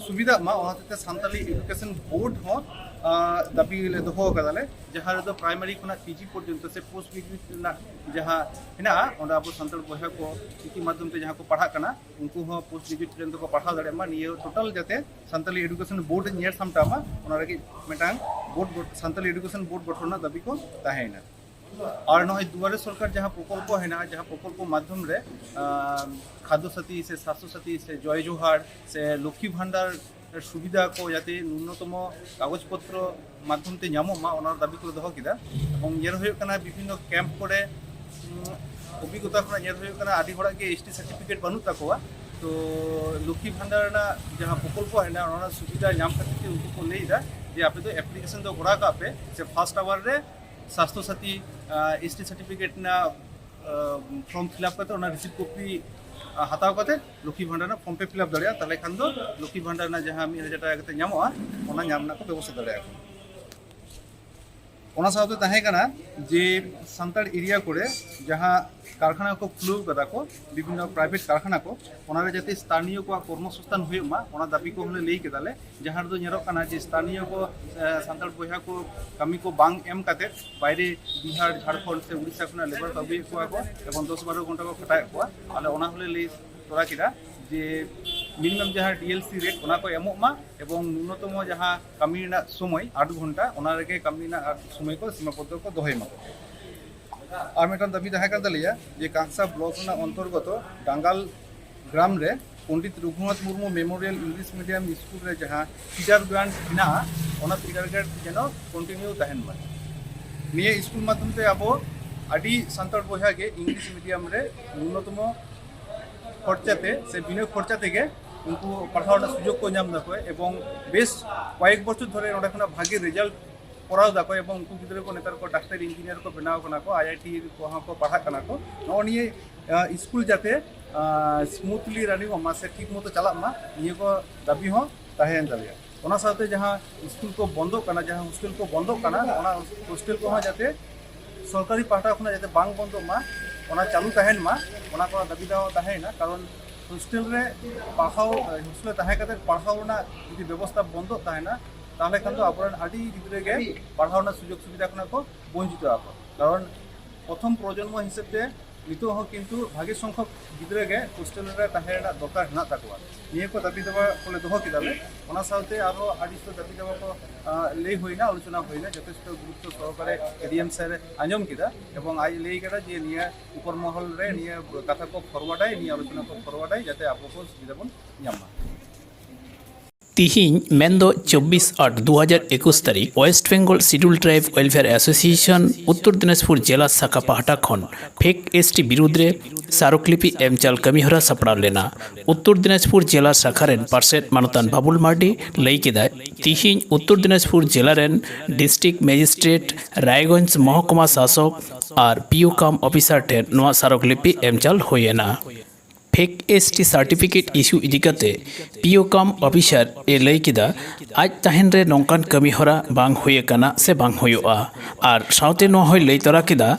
ᱥᱩᱵᱤᱫᱷᱟᱜ ᱢᱟ, ᱚᱱᱟ ᱦᱚᱛᱮᱡ ᱛᱮ ᱥᱟᱱᱛᱟᱞᱤ ᱮᱰᱩᱠᱮᱥᱚᱱ ᱵᱳᱨᱰ ᱦᱚᱸ, ᱟᱸ, ᱫᱟᱹᱵᱤ ᱞᱮ ᱫᱚᱦᱚ ᱟᱠᱟᱫᱟᱞᱮ, ᱡᱟᱦᱟᱸ ᱨᱮᱫᱚ ᱯᱨᱟᱭᱢᱟᱨᱤ ᱠᱷᱚᱱᱟᱜ ᱯᱤᱡᱤ ᱯᱚᱨᱡᱚᱱᱛᱚ ᱥᱮ ᱯᱳᱥᱴ ᱜᱨᱮᱡᱩᱭᱮᱴ ᱨᱮᱱᱟᱜ ᱡᱟᱦᱟᱸ ᱦᱮᱱᱟᱜᱼᱟ, ᱚᱸᱰᱮ ᱟᱵᱚ ᱥᱟᱱᱛᱟᱲ ᱵᱚᱭᱦᱟ ᱠᱚ ᱪᱤᱠᱤ ᱢᱟᱫᱽᱫᱷᱚᱢ ᱛᱮ ᱡᱟᱦᱟᱸ ᱠᱚ ᱯᱟᱲᱦᱟᱜ ᱠᱟᱱᱟ, ᱩᱱᱠᱩ ᱦᱚᱸ ᱯᱳᱥᱴ ᱜᱨᱮᱡᱩᱭᱮᱴ ᱯᱚᱨᱡᱚᱱᱛᱚ ᱠᱚ ᱯᱟᱲᱦᱟᱣ ᱫᱟᱲᱮᱭᱟᱜ ᱢᱟ᱾ ᱱᱤᱭᱟᱹ ᱴᱳᱴᱟᱞ ᱡᱟᱛᱮ ᱥᱟᱱᱛᱟᱞᱤ ᱮᱰᱩᱠᱮᱥᱚᱱ ᱵᱳᱨᱰ ᱧᱮᱞ ᱥᱟᱢᱴᱟᱣ ᱢᱟ, ᱚᱱᱟ ᱞᱟᱹᱜᱤᱫ ᱢᱤᱫᱴᱟᱝ ᱵᱳᱨᱰ ᱜᱚ-, ᱥᱟᱱᱛᱟᱞᱤ ᱮᱰᱩᱠᱮᱥᱚᱱ ᱵᱳᱨᱰ ᱜᱚᱴᱷᱚᱱ ᱨᱮᱱᱟᱜ ᱫᱟᱹᱵᱤ ᱠᱚ ᱛᱟᱦᱮᱸᱭᱮᱱᱟ᱾ ᱟᱨ ᱱᱚᱜᱼᱚᱭ ᱫᱩᱣᱟᱨᱮ ᱥᱚᱨᱠᱟᱨ ᱡᱟᱦᱟᱸ ᱯᱨᱚᱠᱚᱞᱯᱚ ᱦᱮᱱᱟᱜᱼᱟ, ᱡᱟᱦᱟᱸ ᱯᱨᱚᱠᱚᱞᱯᱚ ᱢᱟᱫᱽᱫᱷᱚᱢ ᱨᱮ, ᱟᱸ, ᱠᱷᱟᱫᱽᱫᱚ ᱥᱟᱛᱷᱤ ᱥᱮ ᱥᱟᱥᱛᱷᱚ ᱥᱟᱛᱷᱤ ᱥᱮ ᱡᱚᱭ ᱡᱳᱦᱟᱨ ᱥᱮ ᱞᱚᱠᱠᱷᱤ ᱵᱷᱟᱱᱰᱟᱨ ᱥᱩᱵᱤᱫᱷᱟ ᱠᱚ ᱡᱟᱛᱮ ᱱᱩᱱᱱᱚᱛᱚᱢᱚ ᱠᱟᱜᱚᱡᱽ ᱯᱚᱛᱨᱚ ᱢᱟᱫᱽᱫᱷᱚᱢ ᱛᱮ ᱧᱟᱢᱚᱜ ᱢᱟ, ᱚᱱᱟ ᱫᱟᱹᱵᱤ ᱠᱚᱞᱮ ᱫᱚᱦᱚ ᱠᱮᱫᱟ᱾ ᱮᱵᱚᱝ ᱧᱮᱞ ᱦᱩᱭᱩᱜ ᱠᱟᱱᱟ ᱵᱤᱵᱷᱤᱱᱱᱚ ᱠᱮᱢᱯ ᱠᱚᱨᱮ, ᱩᱸ, ᱚᱵᱷᱤᱜᱽᱜᱚᱛᱟ ᱠᱷᱚᱱᱟᱜ ᱧᱮᱞ ᱦᱩᱭᱩᱜ ᱠᱟᱱᱟ ᱟᱹᱰᱤ ᱦᱚᱲᱟᱜ ᱜᱮ ᱮᱥᱴᱤ ᱥᱟᱨᱴᱤᱯᱷᱤᱠᱮᱴ ᱵᱟᱹᱱᱩᱜ ᱛᱟᱠᱚᱣᱟ᱾ ᱛᱚ ᱞᱚᱠᱠᱷᱤ ᱵᱷᱟᱱᱰᱟᱨ ᱨᱮᱱᱟᱜ ᱡᱟᱦᱟᱸ ᱯᱨᱚᱠᱚᱞᱯᱚ ᱦᱮᱱᱟᱜᱼᱟ, ᱚᱱᱟ ᱨᱮᱱᱟᱜ ᱥᱩᱵᱤᱫᱷᱟ ᱧᱟᱢ ᱠᱷᱟᱹᱛᱤᱨ ᱛᱮ ᱩᱱᱠᱩ ᱠᱚ ᱞᱟᱹᱭ ᱮᱫᱟ ᱡᱮ ᱟᱯᱮ ᱫᱚ ᱮᱯᱞᱤᱠᱮᱥᱚᱱ ᱫᱚ ᱠᱚᱨᱟᱣ ᱠᱟᱜ ᱯᱮ, ᱥᱮ ᱯᱷᱟᱥᱴ ᱟᱣᱟᱨ ᱨᱮ ᱥᱟᱥᱛᱷᱚ ᱥᱟᱛᱷᱤ, ᱟᱸ, ᱮᱥᱴᱤ ᱥᱟᱨᱴᱤᱯᱷᱤᱠᱮᱴ ᱨᱮᱱᱟᱜ, ᱟᱸ, ᱯᱷᱚᱨᱢ ᱯᱷᱤᱞᱟᱯ ᱠᱟᱛᱮ ᱚᱱᱟ ᱨᱤᱥᱤᱵᱷ ᱠᱚᱯᱤ ᱦᱟᱛᱟᱣ ᱠᱟᱛᱮ ᱞᱚᱠᱠᱷᱤ ᱵᱷᱟᱱᱰᱟᱨ ᱨᱮᱱᱟᱜ ᱯᱷᱚᱨᱢ ᱯᱮ ᱯᱷᱤᱞᱟᱯ ᱫᱟᱲᱮᱭᱟᱜᱼᱟ᱾ ᱛᱟᱦᱚᱞᱮ ᱠᱷᱟᱱ ᱫᱚ ᱞᱚᱠᱠᱷᱤ ᱵᱷᱟᱱᱰᱟᱨ ᱨᱮᱱᱟᱜ ᱡᱟᱦᱟᱸ ᱢᱤᱫ ᱦᱟᱡᱟᱨ ᱴᱟᱠᱟ ᱠᱟᱛᱮ ᱧᱟᱢᱚᱜᱼᱟ, ᱚᱱᱟ ᱧᱟᱢ ᱨᱮᱱᱟᱜ ᱠᱚ ᱵᱮᱵᱚᱥᱛᱷᱟ ᱫᱟᱲᱮᱭᱟᱜᱼᱟ᱾ ᱚᱱᱟ ᱥᱟᱶᱛᱮ ᱛᱟᱦᱮᱸ ᱠᱟᱱᱟ ᱡᱮ ᱥᱟᱱᱛᱟᱲ ᱮᱨᱤᱭᱟ ᱠᱚᱨᱮ ᱡᱟᱦᱟᱸ ᱠᱟᱨᱠᱷᱟᱱᱟ ᱠᱚ ᱠᱷᱩᱞᱟᱹᱣ ᱠᱟᱫᱟ ᱠᱚ, ᱵᱤᱵᱷᱤᱱᱱᱚ ᱯᱨᱟᱭᱵᱷᱮᱴ ᱠᱟᱨᱠᱷᱟᱱᱟ ᱠᱚ, ᱚᱱᱟ ᱨᱮ ᱡᱟᱛᱮ ᱥᱛᱷᱟᱱᱤᱭᱚ ᱠᱚᱣᱟᱜ ᱠᱚᱨᱢᱚ ᱥᱚᱝᱥᱛᱷᱟᱱ ᱦᱩᱭᱩᱜ ᱢᱟ, ᱚᱱᱟ ᱫᱟᱹᱵᱤ ᱠᱚᱦᱚᱸ ᱞᱮ ᱞᱟᱹᱭ ᱠᱮᱫᱟ ᱞᱮ᱾ ᱡᱟᱦᱟᱸ ᱨᱮᱫᱚ ᱧᱮᱞᱚᱜ ᱠᱟᱱᱟ ᱡᱮ ᱥᱛᱷᱟᱱᱤᱭᱚ ᱠᱚ, ᱮ, ᱥᱟᱱᱛᱟᱲ ᱵᱚᱭᱦᱟ ᱠᱚ ᱠᱟᱹᱢᱤ ᱠᱚ ᱵᱟᱝ ᱮᱢ ᱠᱟᱛᱮ ᱵᱟᱭᱨᱮ ᱵᱤᱦᱟᱨ, ᱡᱷᱟᱲᱠᱷᱚᱸᱰ ᱥᱮ ᱩᱲᱤᱥᱥᱟ ᱠᱷᱚᱱᱟᱜ ᱞᱮᱵᱟᱨ ᱠᱚ ᱟᱹᱜᱩᱭᱮᱫ ᱠᱚᱣᱟ ᱠᱚ ᱮᱵᱚᱝ ᱫᱚᱥ ᱵᱟᱨᱚ ᱜᱷᱚᱱᱴᱟ ᱠᱚ ᱠᱷᱟᱴᱟᱣᱮᱫ ᱠᱚᱣᱟ᱾ ᱟᱞᱮ ᱚᱱᱟ ᱦᱚᱸᱞᱮ ᱞᱟᱹᱭ ᱛᱚᱨᱟ ᱠᱮᱫᱟ ᱡᱮ ᱢᱤᱱᱤᱢᱟᱢ ᱡᱟᱦᱟᱸ ᱰᱤ ᱮᱞ ᱥᱤ ᱨᱮᱴ, ᱚᱱᱟ ᱠᱚ ᱮᱢᱚᱜ ᱢᱟ ᱮᱵᱚᱝ ᱱᱩᱱᱱᱚᱛᱚᱢᱚ ᱡᱟᱦᱟᱸ ᱠᱟᱹᱢᱤ ᱨᱮᱱᱟᱜ ᱥᱚᱢᱚᱭ ᱟᱴ ᱜᱷᱚᱱᱴᱟ, ᱚᱱᱟ ᱨᱮᱜᱮ ᱠᱟᱹᱢᱤ ᱨᱮᱱᱟᱜ ᱥᱚᱢᱚᱭ ᱠᱚ ᱥᱤᱢᱟ ᱵᱚᱫᱽᱫᱷᱚ ᱠᱚ ᱫᱚᱦᱚᱭ ᱢᱟ᱾ ᱟᱨ ᱢᱤᱫᱴᱟᱝ ᱫᱟᱹᱵᱤ ᱛᱟᱦᱮᱸ ᱠᱟᱱ ᱛᱟᱞᱮᱭᱟ ᱡᱮ ᱠᱟᱸᱥᱟ ᱵᱞᱚᱠ ᱨᱮᱱᱟᱜ ᱚᱱᱛᱚᱨᱜᱚᱛᱚ ᱰᱟᱝᱜᱟᱞ ᱜᱨᱟᱢ ᱨᱮ Pandit Raghunath Murmu memorial English medium school ᱨᱮ ᱡᱟᱦᱟᱸ ᱯᱷᱤᱰᱟᱨ ᱜᱨᱟᱱᱴ ᱢᱮᱱᱟᱜᱼᱟ, ᱚᱱᱟ ᱯᱷᱤᱰᱟᱨ ᱜᱨᱟᱱᱴ ᱡᱮᱱᱚ ᱠᱚᱱᱴᱤᱱᱤᱭᱩ ᱛᱟᱦᱮᱱ ᱢᱟ᱾ ᱱᱤᱭᱟᱹ ᱥᱠᱩᱞ ᱢᱟᱫᱽᱫᱷᱚᱢ ᱛᱮ ᱟᱵᱚ ᱟᱹᱰᱤ ᱥᱟᱱᱛᱟᱲ ᱵᱚᱭᱦᱟ ᱜᱮ ᱤᱝᱞᱤᱥ ᱢᱤᱰᱤᱭᱟᱢ ᱨᱮ ᱱᱩᱱᱱᱚᱛᱚᱢᱚ ᱠᱷᱚᱨᱪᱟ ᱛᱮ ᱥᱮ ᱵᱤᱱᱟᱹ ᱠᱷᱚᱨᱪᱟ ᱛᱮᱜᱮ ᱩᱱᱠᱩ ᱯᱟᱲᱦᱟᱣ ᱨᱮᱱᱟᱜ ᱥᱩᱡᱳᱜᱽ ᱠᱚ ᱧᱟᱢ ᱫᱟᱠᱚ ᱮᱵᱚᱝ ᱵᱮᱥ ᱠᱚᱭᱮᱠ ᱵᱚᱪᱷᱚᱨ ᱫᱷᱚᱨᱮ ᱱᱚᱸᱰᱮ ᱠᱷᱚᱱᱟᱜ ᱵᱷᱟᱜᱮ ᱨᱮᱡᱟᱞᱴ ᱠᱚᱨᱟᱣ ᱫᱟᱠᱚ ᱮᱵᱚᱝ ᱩᱱᱠᱩ ᱜᱤᱫᱽᱨᱟᱹ ᱠᱚ ᱱᱮᱛᱟᱨ ᱠᱚ ᱰᱟᱠᱛᱟᱨ ᱤᱧᱡᱤᱱᱤᱭᱟᱨ ᱠᱚ ᱵᱮᱱᱟᱣ ᱠᱟᱱᱟ ᱠᱚ, ᱟᱭ ᱟᱭ ᱴᱤ ᱠᱚᱦᱚᱸ ᱠᱚ ᱯᱟᱲᱦᱟᱜ ᱠᱟᱱᱟ ᱠᱚ᱾ ᱱᱚᱜᱼᱚ ᱱᱤᱭᱟᱹ, ᱟᱸ, ᱥᱢᱩᱛᱷᱞᱤ ᱨᱟᱱᱤᱝ ᱚᱜ ᱢᱟ ᱥᱮ ᱴᱷᱤᱠ ᱢᱚᱛᱚ ᱪᱟᱞᱟᱜ ᱢᱟ, ᱱᱤᱭᱟᱹ ᱠᱚ ᱫᱟᱹᱵᱤ ᱦᱚᱸ ᱛᱟᱦᱮᱸᱭᱮᱱ ᱛᱟᱞᱮᱭᱟ᱾ ᱚᱱᱟ ᱥᱟᱶᱛᱮ ᱡᱟᱦᱟᱸ ᱥᱠᱩᱞ ᱠᱚ ᱵᱚᱱᱫᱚᱜ ᱠᱟᱱᱟ, ᱡᱟᱦᱟᱸ ᱦᱳᱥᱴᱮᱞ ᱠᱚ ᱵᱚᱱᱫᱚᱜ ᱠᱟᱱᱟ, ᱚᱱᱟ ᱦᱳᱥᱴᱮᱞ ᱠᱚᱦᱚᱸ ᱡᱟᱛᱮ ᱥᱚᱨᱠᱟᱨᱤ ᱯᱟᱦᱴᱟ ᱠᱷᱚᱱᱟᱜ ᱡᱟᱛᱮ ᱵᱟᱝ ᱵᱚᱱᱫᱚᱜ ᱢᱟ, ᱚᱱᱟ ᱪᱟᱹᱞᱩ ᱛᱟᱦᱮᱱ ᱢᱟ, ᱚᱱᱟ ᱠᱚ ᱫᱟᱹᱵᱤ ᱫᱟᱣᱟ ᱛᱟᱦᱮᱸᱭᱮᱱᱟ᱾ ᱠᱟᱨᱚᱱ ᱦᱳᱥᱴᱮᱞ ᱨᱮ ᱯᱟᱲᱦᱟᱣ, ᱦᱳᱥᱴᱮᱞ ᱨᱮ ᱛᱟᱦᱮᱸ ᱠᱟᱛᱮ ᱯᱟᱲᱦᱟᱣ ᱨᱮᱱᱟᱜ ᱡᱩᱫᱤ ᱵᱮᱵᱚᱥᱛᱷᱟ ᱵᱚᱱᱫᱚᱜ ᱛᱟᱦᱮᱱᱟ, ᱛᱟᱦᱚᱞᱮ ᱠᱷᱟᱱ ᱫᱚ ᱟᱵᱚᱨᱮᱱ ᱟᱹᱰᱤ ᱜᱤᱫᱽᱨᱟᱹ ᱜᱮ ᱯᱟᱲᱦᱟᱣ ᱨᱮᱱᱟᱜ ᱥᱩᱡᱳᱜᱽ ᱥᱩᱵᱤᱫᱷᱟ ᱠᱷᱚᱱᱟᱜ ᱠᱚ ᱵᱚᱧᱪᱤᱛᱚᱜᱼᱟ ᱠᱚ᱾ ᱠᱟᱨᱚᱱ ᱯᱨᱚᱛᱷᱚᱢ ᱯᱨᱚᱡᱚᱱᱢᱚ ᱦᱤᱥᱟᱹᱵ ᱛᱮ ᱱᱤᱛᱚᱜ ᱦᱚᱸ ᱠᱤᱱᱛᱩ ᱵᱷᱟᱜᱮ ᱥᱚᱝᱠᱷᱚᱠ ᱜᱤᱫᱽᱨᱟᱹ ᱜᱮ ᱦᱳᱥᱴᱮᱞ ᱨᱮ ᱛᱟᱦᱮᱸ ᱨᱮᱱᱟᱜ ᱫᱚᱨᱠᱟᱨ ᱦᱮᱱᱟᱜ ᱛᱟᱠᱚᱣᱟ᱾ ᱱᱤᱭᱟᱹ ᱠᱚ ᱫᱟᱹᱵᱤ ᱫᱟᱵᱟ ᱠᱚᱞᱮ ᱫᱚᱦᱚ ᱠᱮᱫᱟ ᱞᱮ᱾ ᱚᱱᱟ ᱥᱟᱶᱛᱮ ᱟᱨᱦᱚᱸ ᱟᱹᱰᱤ ᱩᱥᱛᱟᱹᱨ ᱫᱟᱹᱵᱤ ᱫᱟᱵᱟ ᱠᱚ, ᱟᱸ, ᱞᱟᱹᱭ ᱦᱩᱭᱱᱟ, ᱟᱞᱳᱪᱚᱱᱟ ᱦᱩᱭᱱᱟ, ᱡᱚᱛᱷᱮᱥᱴᱚ ᱜᱩᱨᱩᱛᱛᱚ ᱥᱚᱦᱚᱠᱟᱨᱮ ᱮ ᱰᱤ ᱮᱢ ᱥᱮᱨ ᱮ ᱟᱸᱡᱚᱢ ᱠᱮᱫᱟ ᱮᱵᱚᱝ ᱟᱡ ᱞᱟᱹᱭ ᱠᱮᱫᱟ ᱡᱮ ᱱᱤᱭᱟᱹ ᱩᱯᱚᱨ ᱢᱚᱦᱚᱞ ᱨᱮ ᱱᱤᱭᱟᱹ ᱠᱟᱛᱷᱟ ᱠᱚ ᱯᱷᱚᱨᱣᱟᱨᱰᱟᱭ, ᱱᱤᱭᱟᱹ ᱟᱞᱳᱪᱚᱱᱟ ᱠᱚ ᱯᱷᱚᱨᱣᱟᱨᱰᱟᱭ, ᱡᱟᱛᱮ ᱟᱵᱚ ᱠᱚ ᱥᱩᱵᱤᱫᱷᱟ ᱵᱚᱱ ᱧᱟᱢ ᱢᱟ᱾ ᱛᱤᱦᱤᱧ ᱢᱮᱱᱫᱚ ᱪᱚᱵᱵᱤᱥ ᱟᱴ ᱫᱩ ᱦᱟᱡᱟᱨ ᱮᱠᱩᱥ ᱛᱟᱹᱨᱤᱠᱷ West Bengal Scheduled Tribe Welfare Association ᱩᱛᱛᱚᱨ ᱫᱤᱱᱟᱡᱽᱯᱩᱨ ᱡᱮᱞᱟ ᱥᱟᱠᱷᱟ ᱯᱟᱦᱴᱟ ᱠᱷᱚᱱ ᱯᱷᱮᱠ ᱮᱥ ᱴᱤ ᱵᱤᱨᱩᱫᱽ ᱨᱮ ᱥᱟᱨᱚᱠᱞᱤᱯᱤ ᱮᱢ ᱪᱟᱞ ᱠᱟᱹᱢᱤᱦᱚᱨᱟ ᱥᱟᱯᱲᱟᱣ ᱞᱮᱱᱟ᱾ ᱩᱛᱛᱚᱨ ᱫᱤᱱᱟᱡᱽᱯᱩᱨ ᱡᱮᱞᱟ ᱥᱟᱠᱷᱟ ᱨᱮᱱ ᱯᱟᱨᱥᱮᱛ ᱢᱟᱱᱚᱛᱟᱱ ᱵᱟᱵᱩᱞ ᱢᱟᱨᱰᱤ ᱞᱟᱹᱭ ᱠᱮᱫᱟᱭ, ᱛᱤᱦᱤᱧ ᱩᱛᱛᱚᱨ ᱫᱤᱱᱟᱡᱽᱯᱩᱨ ᱡᱮᱞᱟ ᱨᱮᱱ ᱰᱤᱥᱴᱨᱤᱠᱴ ᱢᱮᱡᱤᱥᱴᱨᱮᱴ, ᱨᱟᱭᱜᱚᱸᱡᱽ ᱢᱚᱦᱚᱠᱩᱢᱟ ᱥᱟᱥᱚᱠ ᱟᱨ ᱯᱤ ᱳ ᱠᱟᱢ ᱚᱯᱷᱤᱥᱟᱨ ᱴᱷᱮᱱ ᱱᱚᱣᱟ ᱥᱟᱨᱚᱠᱞᱤᱯᱤ ᱮᱢ ᱪᱟᱞ ᱦᱩᱭ ᱮᱱᱟ᱾ ᱯᱷᱮᱠ ᱮᱥ ᱴᱤ ᱥᱟᱨᱴᱤᱯᱷᱤᱠᱮᱴ ᱤᱥᱩ ᱤᱫᱤ ᱠᱟᱛᱮ ᱯᱤ ᱳ ᱠᱟᱢ ᱚᱯᱷᱤᱥᱟᱨ ᱮ ᱞᱟᱹᱭ ᱠᱮᱫᱟ, ᱟᱡ ᱛᱟᱦᱮᱱ ᱨᱮ ᱱᱚᱝᱠᱟᱱ ᱠᱟᱹᱢᱤ ᱦᱚᱨᱟ ᱵᱟᱝ ᱦᱩᱭ ᱟᱠᱟᱱᱟ ᱥᱮ ᱵᱟᱝ ᱦᱩᱭᱩᱜᱼᱟ᱾ ᱟᱨ ᱥᱟᱶᱛᱮ ᱱᱚᱣᱟ ᱦᱚᱸᱭ ᱞᱟᱹᱭ ᱛᱚᱨᱟ ᱠᱮᱫᱟ,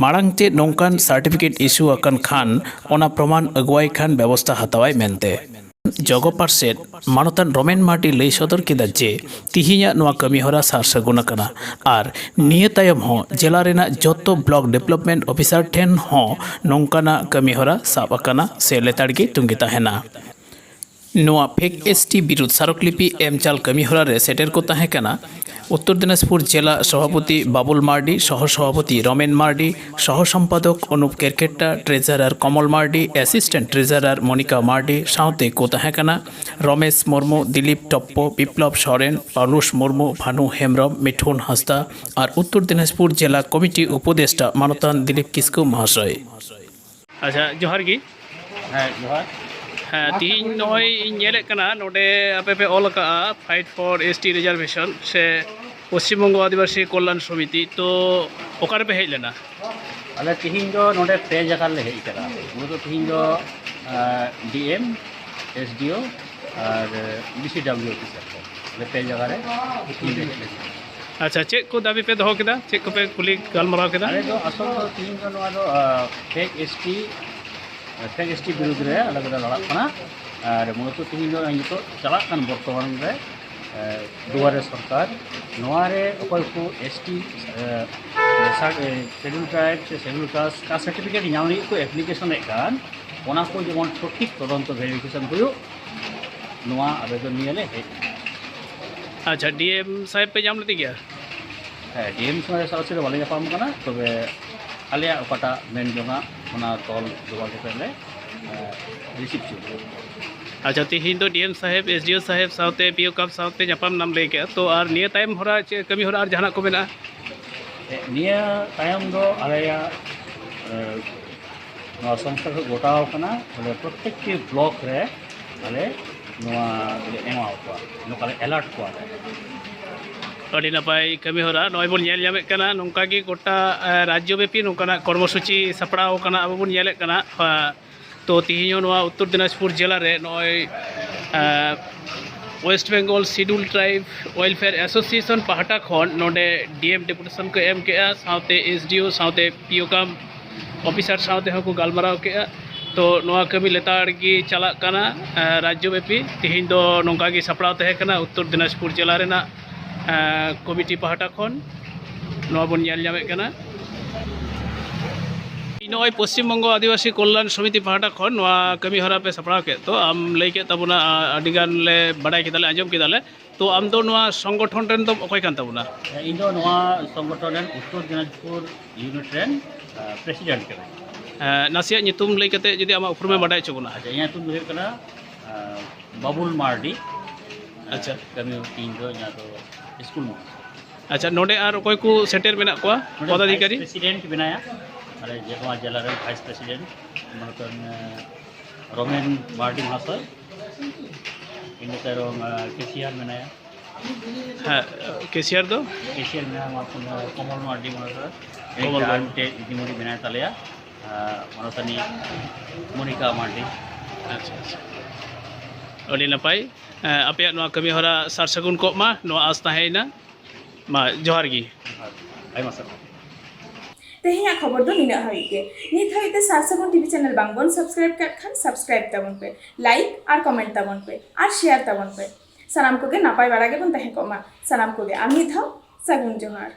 ᱢᱟᱲᱟᱝ ᱛᱮ ᱱᱚᱝᱠᱟᱱ ᱥᱟᱨᱴᱤᱯᱷᱤᱠᱮᱴ ᱤᱥᱩ ᱟᱠᱟᱱ ᱠᱷᱟᱱ ᱚᱱᱟ ᱯᱨᱚᱢᱟᱱ ᱟᱹᱜᱩᱣᱟᱭ ᱠᱷᱟᱱ ᱵᱮᱵᱚᱥᱛᱷᱟ ᱦᱟᱛᱟᱣᱟᱭ ᱢᱮᱱᱛᱮ᱾ ᱡᱚᱜᱚ ᱯᱟᱨᱥᱮᱛ ᱢᱟᱱᱚᱛᱟᱱ ᱨᱚᱢᱮᱱ ᱢᱟᱨᱰᱤ ᱞᱟᱹᱭ ᱥᱚᱫᱚᱨ ᱠᱮᱫᱟ ᱡᱮ, ᱛᱤᱦᱤᱧᱟᱜ ᱱᱚᱣᱟ ᱠᱟᱹᱢᱤᱦᱚᱨᱟ ᱥᱟᱨ ᱥᱟᱹᱜᱩᱱ ᱟᱠᱟᱱᱟ ᱟᱨ ᱱᱤᱭᱟᱹ ᱛᱟᱭᱚᱢ ᱦᱚᱸ ᱡᱮᱞᱟ ᱨᱮᱱᱟᱜ ᱡᱚᱛᱚ ᱵᱞᱚᱠ ᱰᱮᱵᱷᱞᱚᱯᱢᱮᱱᱴ ᱚᱯᱷᱤᱥᱟᱨ ᱴᱷᱮᱱ ᱦᱚᱸ ᱱᱚᱝᱠᱟᱱᱟᱜ ᱠᱟᱹᱢᱤᱦᱚᱨᱟ ᱥᱟᱵ ᱟᱠᱟᱱᱟ ᱥᱮ ᱞᱮᱛᱟᱲ ᱜᱮ ᱛᱩᱸᱜᱤ ᱛᱟᱦᱮᱱᱟ᱾ ᱱᱚᱣᱟ ᱯᱷᱮᱠ ᱮᱥ ᱴᱤ ᱵᱤᱨᱩᱫᱷ ᱥᱟᱨᱚᱠᱞᱤᱯᱤ ᱮᱢ ᱪᱟᱞ ᱠᱟᱹᱢᱤᱦᱚᱨᱟ ᱨᱮ ᱥᱮᱴᱮᱨ ᱠᱚ ᱛᱟᱦᱮᱸ ᱠᱟᱱᱟ ᱩᱛᱛᱚᱨ ᱫᱤᱱᱟᱡᱽᱯᱩᱨ ᱡᱮᱞᱟ ᱥᱚᱵᱷᱟᱯᱚᱛᱤ ᱵᱟᱵᱩᱞ ᱢᱟᱨᱰᱤ, ᱥᱚᱦᱚ ᱥᱚᱵᱷᱟᱯᱚᱛᱤ ᱨᱚᱢᱮᱱ ᱢᱟᱨᱰᱤ, ᱥᱚᱦᱚ ᱥᱚᱢᱯᱟᱫᱚᱠ ᱚᱱᱩᱯ ᱠᱮᱨᱠᱮᱴᱴᱟ, ᱴᱨᱮᱡᱟᱨᱟᱨ ᱠᱚᱢᱚᱞ ᱢᱟᱨᱰᱤ, ᱮᱥᱤᱥᱴᱮᱱᱴ ᱴᱨᱮᱡᱟᱨᱟᱨ ᱢᱚᱱᱤᱠᱟ ᱢᱟᱨᱰᱤ ᱥᱟᱶᱛᱮ ᱠᱚ ᱛᱟᱦᱮᱸ ᱠᱟᱱᱟ ᱨᱚᱢᱮᱥ ᱢᱩᱨᱢᱩ, ᱫᱤᱞᱤᱯ ᱴᱚᱯᱯᱚ, ᱵᱤᱯᱞᱚᱵ ᱥᱚᱨᱮᱱ, ᱯᱟᱣᱞᱩᱥ ᱢᱩᱨᱢᱩ, ᱵᱷᱟᱱᱩ ᱦᱮᱢᱵᱨᱚᱢ, ᱢᱤᱴᱷᱩᱱ ᱦᱟᱸᱥᱫᱟ ᱟᱨ ᱩᱛᱛᱚᱨ ᱫᱤᱱᱟᱡᱽᱯᱩᱨ ᱡᱮᱞᱟ ᱠᱚᱢᱤᱴᱤ ᱩᱯᱚᱫᱮᱥᱴᱟ ᱢᱟᱱᱚᱛᱟᱱ ᱫᱤᱞᱤᱯ ᱠᱤᱥᱠᱩ ᱢᱚᱦᱟᱥᱚᱭ᱾ ᱟᱪᱪᱷᱟ, ᱡᱚᱦᱟᱨ ᱜᱮ᱾ ᱦᱮᱸ, ᱡᱚᱦᱟᱨ᱾ ᱦᱮᱸ, ᱛᱤᱦᱤᱧ ᱱᱚᱜᱼᱚᱭ ᱤᱧ ᱧᱮᱞᱮᱫ ᱠᱟᱱᱟ, ᱱᱚᱰᱮ ᱟᱯᱮ ᱯᱮ ᱚᱞ ᱟᱠᱟᱜᱼᱟ Fight for S T Reservation ᱥᱮ ᱯᱚᱥᱪᱤᱢ ᱵᱚᱝᱜᱚ ᱟᱹᱫᱤᱵᱟᱹᱥᱤ ᱠᱚᱞᱭᱟᱱ ᱥᱚᱢᱤᱛᱤ, ᱛᱚ ᱚᱠᱟ ᱨᱮᱯᱮ ᱦᱮᱡ ᱞᱮᱱᱟ? ᱟᱞᱮ ᱛᱤᱦᱤᱧ ᱫᱚ ᱱᱚᱰᱮ ᱯᱮ ᱡᱟᱭᱜᱟ ᱨᱮᱞᱮ ᱦᱮᱡ ᱟᱠᱟᱱᱟ᱾ ᱢᱩᱞᱚᱛᱚ ᱛᱤᱦᱤᱧ ᱫᱚ, ᱟᱸ, ᱰᱤ ᱮᱢ, ᱮᱥ ᱰᱤ ᱳ ᱟᱨ ᱵᱤ ᱥᱤ ᱰᱟᱵᱽᱞᱤᱭᱩ ᱚᱯᱷᱤᱥ ᱨᱮ᱾ ᱟᱞᱮ ᱯᱮ ᱡᱟᱭᱜᱟ ᱨᱮ ᱛᱤᱦᱤᱧ ᱞᱮ ᱦᱮᱡ ᱞᱮᱱᱟ᱾ ᱟᱪᱪᱷᱟ, ᱪᱮᱫ ᱠᱚ ᱫᱟᱹᱵᱤ ᱯᱮ ᱫᱚᱦᱚ ᱠᱮᱫᱟ? ᱪᱮᱫ ᱠᱚᱯᱮ ᱠᱩᱞᱤ ᱜᱟᱞᱢᱟᱨᱟᱣ ᱠᱮᱫᱟ? ᱟᱞᱮ ᱫᱚ ᱟᱥᱚᱞ ᱫᱚ ᱛᱤᱦᱤᱧ ᱫᱚ ᱱᱚᱣᱟ ᱫᱚ, ᱟᱸ, fake S T, fake S T ᱵᱤᱨᱩᱫᱽ ᱨᱮ ᱟᱞᱮ ᱫᱚᱞᱮ ᱞᱟᱲᱟᱜ ᱠᱟᱱᱟ᱾ ᱟᱨ ᱢᱩᱞᱚᱛᱚ ᱛᱤᱦᱤᱧ ᱫᱚ ᱱᱤᱛᱚᱜ ᱪᱟᱞᱟᱜ ᱠᱟᱱ ᱵᱚᱨᱛᱚᱢᱟᱱ ᱨᱮ, ᱮ, ᱫᱩᱣᱟᱨᱮ ᱥᱚᱨᱠᱟᱨ, ᱱᱚᱣᱟ ᱨᱮ ᱚᱠᱚᱭ ᱠᱚ ᱮᱥ ᱴᱤ, ᱮ, ᱥᱟ-, ᱮ, Schedule Tribe ᱥᱮ Schedule Caste, caste certificate ᱧᱟᱢ ᱞᱟᱹᱜᱤᱫ ᱠᱚ ᱮᱯᱞᱤᱠᱮᱥᱚᱱᱮᱫ ᱠᱟᱱ, ᱚᱱᱟ ᱠᱚ ᱡᱮᱢᱚᱱ ᱥᱚᱴᱷᱤᱠ ᱛᱚᱫᱚᱱᱛᱚ ᱵᱷᱮᱨᱤᱯᱷᱤᱠᱮᱥᱚᱱ ᱦᱩᱭᱩᱜ, ᱱᱚᱣᱟ ᱟᱵᱮᱫᱚᱱ ᱱᱤᱭᱮ ᱞᱮ ᱦᱮᱡ ᱮᱱᱟ᱾ ᱟᱪᱪᱷᱟ, ᱰᱤ ᱮᱢ ᱥᱟᱦᱮᱵᱽ ᱯᱮ ᱧᱟᱢ ᱞᱮᱫᱮ ᱜᱮᱭᱟ? ᱦᱮᱸ, ᱰᱤ ᱮᱢ ᱥᱚᱸᱜᱮ ᱥᱚᱨᱟᱥᱚᱨᱤ ᱵᱟᱞᱮ ᱧᱟᱯᱟᱢ ᱠᱟᱱᱟ, ᱛᱚᱵᱮ ᱟᱞᱮᱭᱟᱜ ᱚᱠᱟᱴᱟᱜ ᱢᱮᱱ ᱡᱚᱝᱟᱜ, ᱚᱱᱟ ᱛᱚᱞ ᱡᱚᱜᱟᱲ ᱠᱟᱛᱮ ᱞᱮ, ᱮ, ᱨᱤᱥᱤᱵᱷ ᱦᱚᱪᱚ ᱠᱚᱣᱟ᱾ ᱟᱪᱪᱷᱟ, ᱛᱤᱦᱤᱧ ᱫᱚ ᱰᱤ ᱮᱢ ᱥᱟᱦᱮᱵᱽ, ᱮᱥ ᱰᱤ ᱳ ᱥᱟᱦᱮᱵᱽ ᱥᱟᱶᱛᱮ ᱯᱤ ᱳ ᱠᱟᱯ ᱥᱟᱶᱛᱮ ᱧᱟᱯᱟᱢ ᱱᱟᱢ ᱞᱟᱹᱭ ᱠᱮᱜᱼᱟ, ᱛᱚ ᱟᱨ ᱱᱤᱭᱟᱹ ᱛᱟᱭᱚᱢ ᱦᱚᱨᱟ ᱪᱮᱫ ᱠᱟᱹᱢᱤ ᱦᱚᱨᱟ ᱟᱨ ᱡᱟᱦᱟᱱᱟᱜ ᱠᱚ ᱢᱮᱱᱟᱜᱼᱟ? ᱮ, ᱱᱤᱭᱟᱹ ᱛᱟᱭᱚᱢ ᱫᱚ ᱟᱞᱮᱭᱟᱜ, ᱮ, ᱱᱚᱣᱟ ᱥᱚᱝᱥᱛᱷᱟ ᱠᱷᱚᱱ ᱜᱚᱴᱟᱣ ᱠᱟᱱᱟ, ᱵᱚᱞᱮ ᱯᱨᱚᱛᱛᱮᱠᱴᱤ ᱵᱞᱚᱠ ᱨᱮ ᱟᱞᱮ ᱱᱚᱣᱟ ᱞᱮ ᱮᱢᱟ ᱠᱚᱣᱟ, ᱱᱚᱝᱠᱟ ᱞᱮ ᱮᱞᱟᱨᱴ ᱠᱚᱣᱟ ᱞᱮ᱾ ᱟᱹᱰᱤ ᱱᱟᱯᱟᱭ ᱠᱟᱹᱢᱤ ᱦᱚᱨᱟ᱾ ᱱᱚᱜᱼᱚᱭ ᱵᱚᱱ ᱧᱮᱞ ᱧᱟᱢᱮᱫ ᱠᱟᱱᱟ, ᱱᱚᱝᱠᱟ ᱜᱮ ᱜᱚᱴᱟ, ᱮ, ᱨᱟᱡᱽᱡᱚ ᱵᱮᱯᱤ ᱱᱚᱝᱠᱟᱱᱟᱜ ᱠᱚᱨᱢᱚᱥᱩᱪᱤ ᱥᱟᱯᱲᱟᱣ ᱠᱟᱱᱟ᱾ ᱟᱵᱚ ᱵᱚᱱ ᱧᱮᱞᱮᱫ ᱠᱟᱱᱟ, ᱮ, ᱛᱚ ᱛᱤᱦᱤᱧ ᱦᱚᱸ ᱱᱚᱣᱟ ᱩᱛᱛᱚᱨ ᱫᱤᱱᱟᱡᱽᱯᱩᱨ ᱡᱮᱞᱟ ᱨᱮ ᱱᱚᱜᱼᱚᱭ ᱟᱸ, West Bengal Scheduled Tribe Welfare Association ᱯᱟᱦᱴᱟ ᱠᱷᱚᱱ ᱱᱚᱰᱮ ᱰᱤ ᱮᱢ ᱰᱮᱯᱩᱴᱮᱥᱚᱱ ᱠᱚ ᱮᱢ ᱠᱮᱜᱼᱟ, ᱥᱟᱶᱛᱮ ᱮᱥ ᱰᱤ ᱳ ᱥᱟᱶᱛᱮ ᱯᱤ ᱳ ᱠᱟᱢ ᱚᱯᱷᱤᱥᱟᱨ ᱥᱟᱶ ᱛᱮᱦᱚᱸ ᱠᱚ ᱜᱟᱞᱢᱟᱨᱟᱣ ᱠᱮᱜᱼᱟ᱾ ᱛᱚ ᱱᱚᱣᱟ ᱠᱟᱹᱢᱤ ᱞᱮᱛᱟᱲ ᱜᱮ ᱪᱟᱞᱟᱜ ᱠᱟᱱᱟ᱾ ᱟᱸ, ᱨᱟᱡᱽᱡᱚ ᱵᱮᱯᱤ ᱛᱤᱦᱤᱧ ᱫᱚ ᱱᱚᱝᱠᱟ ᱜᱮ ᱥᱟᱯᱲᱟᱣ ᱛᱟᱦᱮᱸ ᱠᱟᱱᱟ ᱩᱛᱛᱚᱨ ᱫᱤᱱᱟᱡᱽᱯᱩᱨ ᱡᱮᱞᱟ ᱨᱮᱱᱟᱜ ᱟᱸ, ᱠᱚᱢᱤᱴᱤ ᱯᱟᱦᱴᱟ ᱠᱷᱚᱱ ᱱᱚᱣᱟ ᱵᱚᱱ ᱧᱮᱞ ᱧᱟᱢᱮᱫ ᱠᱟᱱᱟ᱾ ᱤᱧ ᱱᱚᱜᱼᱚᱭ ᱯᱚᱥᱪᱤᱢ ᱵᱚᱝᱜᱚ ᱟᱹᱫᱤᱵᱟᱹᱥᱤ ᱠᱚᱞᱭᱟᱱ ᱥᱚᱢᱤᱛᱤ ᱯᱟᱦᱴᱟ ᱠᱷᱚᱱ ᱱᱚᱣᱟ ᱠᱟᱹᱢᱤ ᱦᱚᱨᱟ ᱯᱮ ᱥᱟᱯᱲᱟᱣ ᱠᱮᱫ, ᱛᱚ ᱟᱢ ᱞᱟᱹᱭ ᱠᱮᱫ ᱛᱟᱵᱚᱱᱟ, ᱟ-, ᱟᱹᱰᱤ ᱜᱟᱱ ᱞᱮ ᱵᱟᱰᱟᱭ ᱠᱮᱫᱟᱞᱮ, ᱟᱸᱡᱚᱢ ᱠᱮᱫᱟᱞᱮ᱾ ᱛᱚ ᱟᱢ ᱫᱚ ᱱᱚᱣᱟ ᱥᱚᱝᱜᱚᱴᱷᱚᱱ ᱨᱮᱱ ᱫᱚ ᱚᱠᱚᱭ ᱠᱟᱱ ᱛᱟᱵᱚᱱᱟ? ᱤᱧ ᱫᱚ ᱱᱚᱣᱟ ᱥᱚᱝᱜᱚᱴᱷᱚᱱ ᱨᱮᱱ ᱩᱛᱛᱚᱨ ᱫᱤᱱᱟᱡᱽᱯᱩᱨ ᱭᱩᱱᱤᱴ ᱨᱮᱱ, ᱟ, ᱯᱨᱮᱥᱤᱰᱮᱱᱴ ᱠᱟᱹᱱᱟᱹᱧ᱾ ᱮ, ᱱᱟᱥᱮᱭᱟᱜ ᱧᱩᱛᱩᱢ ᱞᱟᱹᱭ ᱠᱟᱛᱮ ᱡᱩᱫᱤ ᱟᱢᱟᱜ ᱩᱯᱨᱩᱢᱮ ᱵᱟᱰᱟᱭ ᱦᱚᱪᱚ ᱵᱚᱱᱟ᱾ ᱟᱪᱪᱷᱟ, ᱤᱧᱟᱹᱜ ᱧᱩᱛᱩᱢ ᱫᱚ ᱦᱩᱭᱩᱜ ᱠᱟᱱᱟ, ᱟ, ᱵᱟᱵᱩᱞ ᱢᱟᱨᱰᱤ᱾ ᱟᱪᱪᱷᱟ᱾ ᱠᱟᱹᱢᱤ ᱤᱧ ᱫᱚ ᱡᱟᱦᱟᱸ ᱫᱚ ᱥᱠᱩᱞ ᱢᱟᱥᱴᱟᱨ᱾ ᱟᱪᱪᱷᱟ, ᱱᱚᱰᱮ ᱟᱨ ᱚᱠᱚᱭ ᱠᱚ ᱥᱮᱴᱮᱨ ᱢᱮᱱᱟᱜ ᱠᱚᱣᱟ ᱱᱚᱰᱮ ᱯᱚᱫᱟᱫᱷᱤᱠᱟᱨᱤ? ᱵᱷᱟᱭᱤᱥ ᱯᱨᱮᱥᱤᱰᱮᱱᱴ ᱢᱮᱱᱟᱭᱟ, ᱟᱞᱮ ᱡᱮ ᱱᱚᱣᱟ ᱡᱮᱞᱟ ᱨᱮᱱ ᱵᱷᱟᱭᱤᱥ ᱯᱨᱮᱥᱤᱰᱮᱱᱴ, ᱢᱚᱱᱚᱛᱚᱱ, ᱮ, ᱨᱚᱢᱮᱱ ᱢᱟᱨᱰᱤ ᱢᱚᱦᱟᱥᱚᱭ, ᱤᱱᱟᱹ ᱛᱟᱭᱚᱢ, ᱮ, ᱠᱮᱥᱤᱭᱟᱨ ᱢᱮᱱᱟᱭᱟ᱾ ᱦᱮᱸ, ᱠᱮᱥᱤᱭᱟᱨ ᱫᱚ? ᱠᱮᱥᱤᱭᱟᱨ ᱢᱮᱱᱟᱭᱟ ᱢᱚᱦᱟᱥᱚᱭ ᱠᱚᱢᱚᱞ ᱢᱟᱨᱰᱤ ᱢᱚᱦᱟᱥᱚᱭ, ᱠᱚᱢᱚᱞ ᱟᱨ ᱢᱟᱨᱰᱤ᱾ ᱢᱤᱫᱴᱮᱡ ᱫᱤᱫᱤᱢᱩᱱᱤ ᱢᱮᱱᱟᱭ ᱛᱟᱞᱮᱭᱟ, ᱮ, ᱢᱚᱱᱚᱛᱟᱱᱤ ᱢᱚᱱᱤᱠᱟ ᱢᱟᱨᱰᱤ᱾ ᱟᱪᱪᱷᱟ, ᱟᱪᱪᱷᱟ, ᱟᱹᱰᱤ ᱱᱟᱯᱟᱭ᱾ ᱮ, ᱟᱯᱮᱭᱟᱜ ᱱᱚᱣᱟ ᱠᱟᱹᱢᱤ ᱦᱚᱨᱟ ᱥᱟᱨ ᱥᱟᱹᱜᱩᱱ ᱠᱚᱜ ᱢᱟ, ᱱᱚᱣᱟ ᱟᱸᱥ ᱛᱟᱦᱮᱸᱭᱮᱱᱟ᱾ ᱢᱟ, ᱡᱚᱦᱟᱨ ᱜᱮ᱾ ᱟᱭᱢᱟ ᱥᱟᱨᱦᱟᱣ᱾ ᱛᱮᱦᱮᱧᱟᱜ ᱠᱷᱚᱵᱚᱨ ᱫᱚ ᱱᱤᱱᱟᱹᱜ ᱦᱟᱹᱵᱤᱡ ᱜᱮ᱾ ᱱᱤᱛ ᱦᱟᱹᱵᱤᱡ ᱛᱮ ᱥᱟᱨ ᱥᱟᱹᱜᱩᱱ ᱴᱤᱵᱷᱤ ᱪᱮᱱᱮᱞ ᱵᱟᱝ ᱵᱚᱱ ᱥᱟᱵᱥᱠᱨᱟᱭᱤᱵ ᱠᱟᱜ ᱠᱷᱟᱱ ᱥᱟᱵᱥᱠᱨᱟᱭᱤᱵ ᱛᱟᱵᱚᱱ ᱯᱮ, ᱞᱟᱭᱤᱠ ᱟᱨ ᱠᱚᱢᱮᱱᱴ ᱛᱟᱵᱚᱱ ᱯᱮ ᱟᱨ ᱥᱮᱭᱟᱨ ᱛᱟᱵᱚᱱ ᱯᱮ᱾ ᱥᱟᱱᱟᱢ ᱠᱚᱜᱮ ᱱᱟᱯᱟᱭ ᱵᱟᱲᱟ ᱜᱮᱵᱚᱱ ᱛᱟᱦᱮᱸ ᱠᱚᱜ ᱢᱟ᱾ ᱥᱟᱱᱟᱢ ᱠᱚᱜᱮ ᱟᱨ ᱢᱤᱫ ᱫᱷᱟᱣ ᱥᱟᱹᱜᱩᱱ ᱡᱚᱦᱟᱨ᱾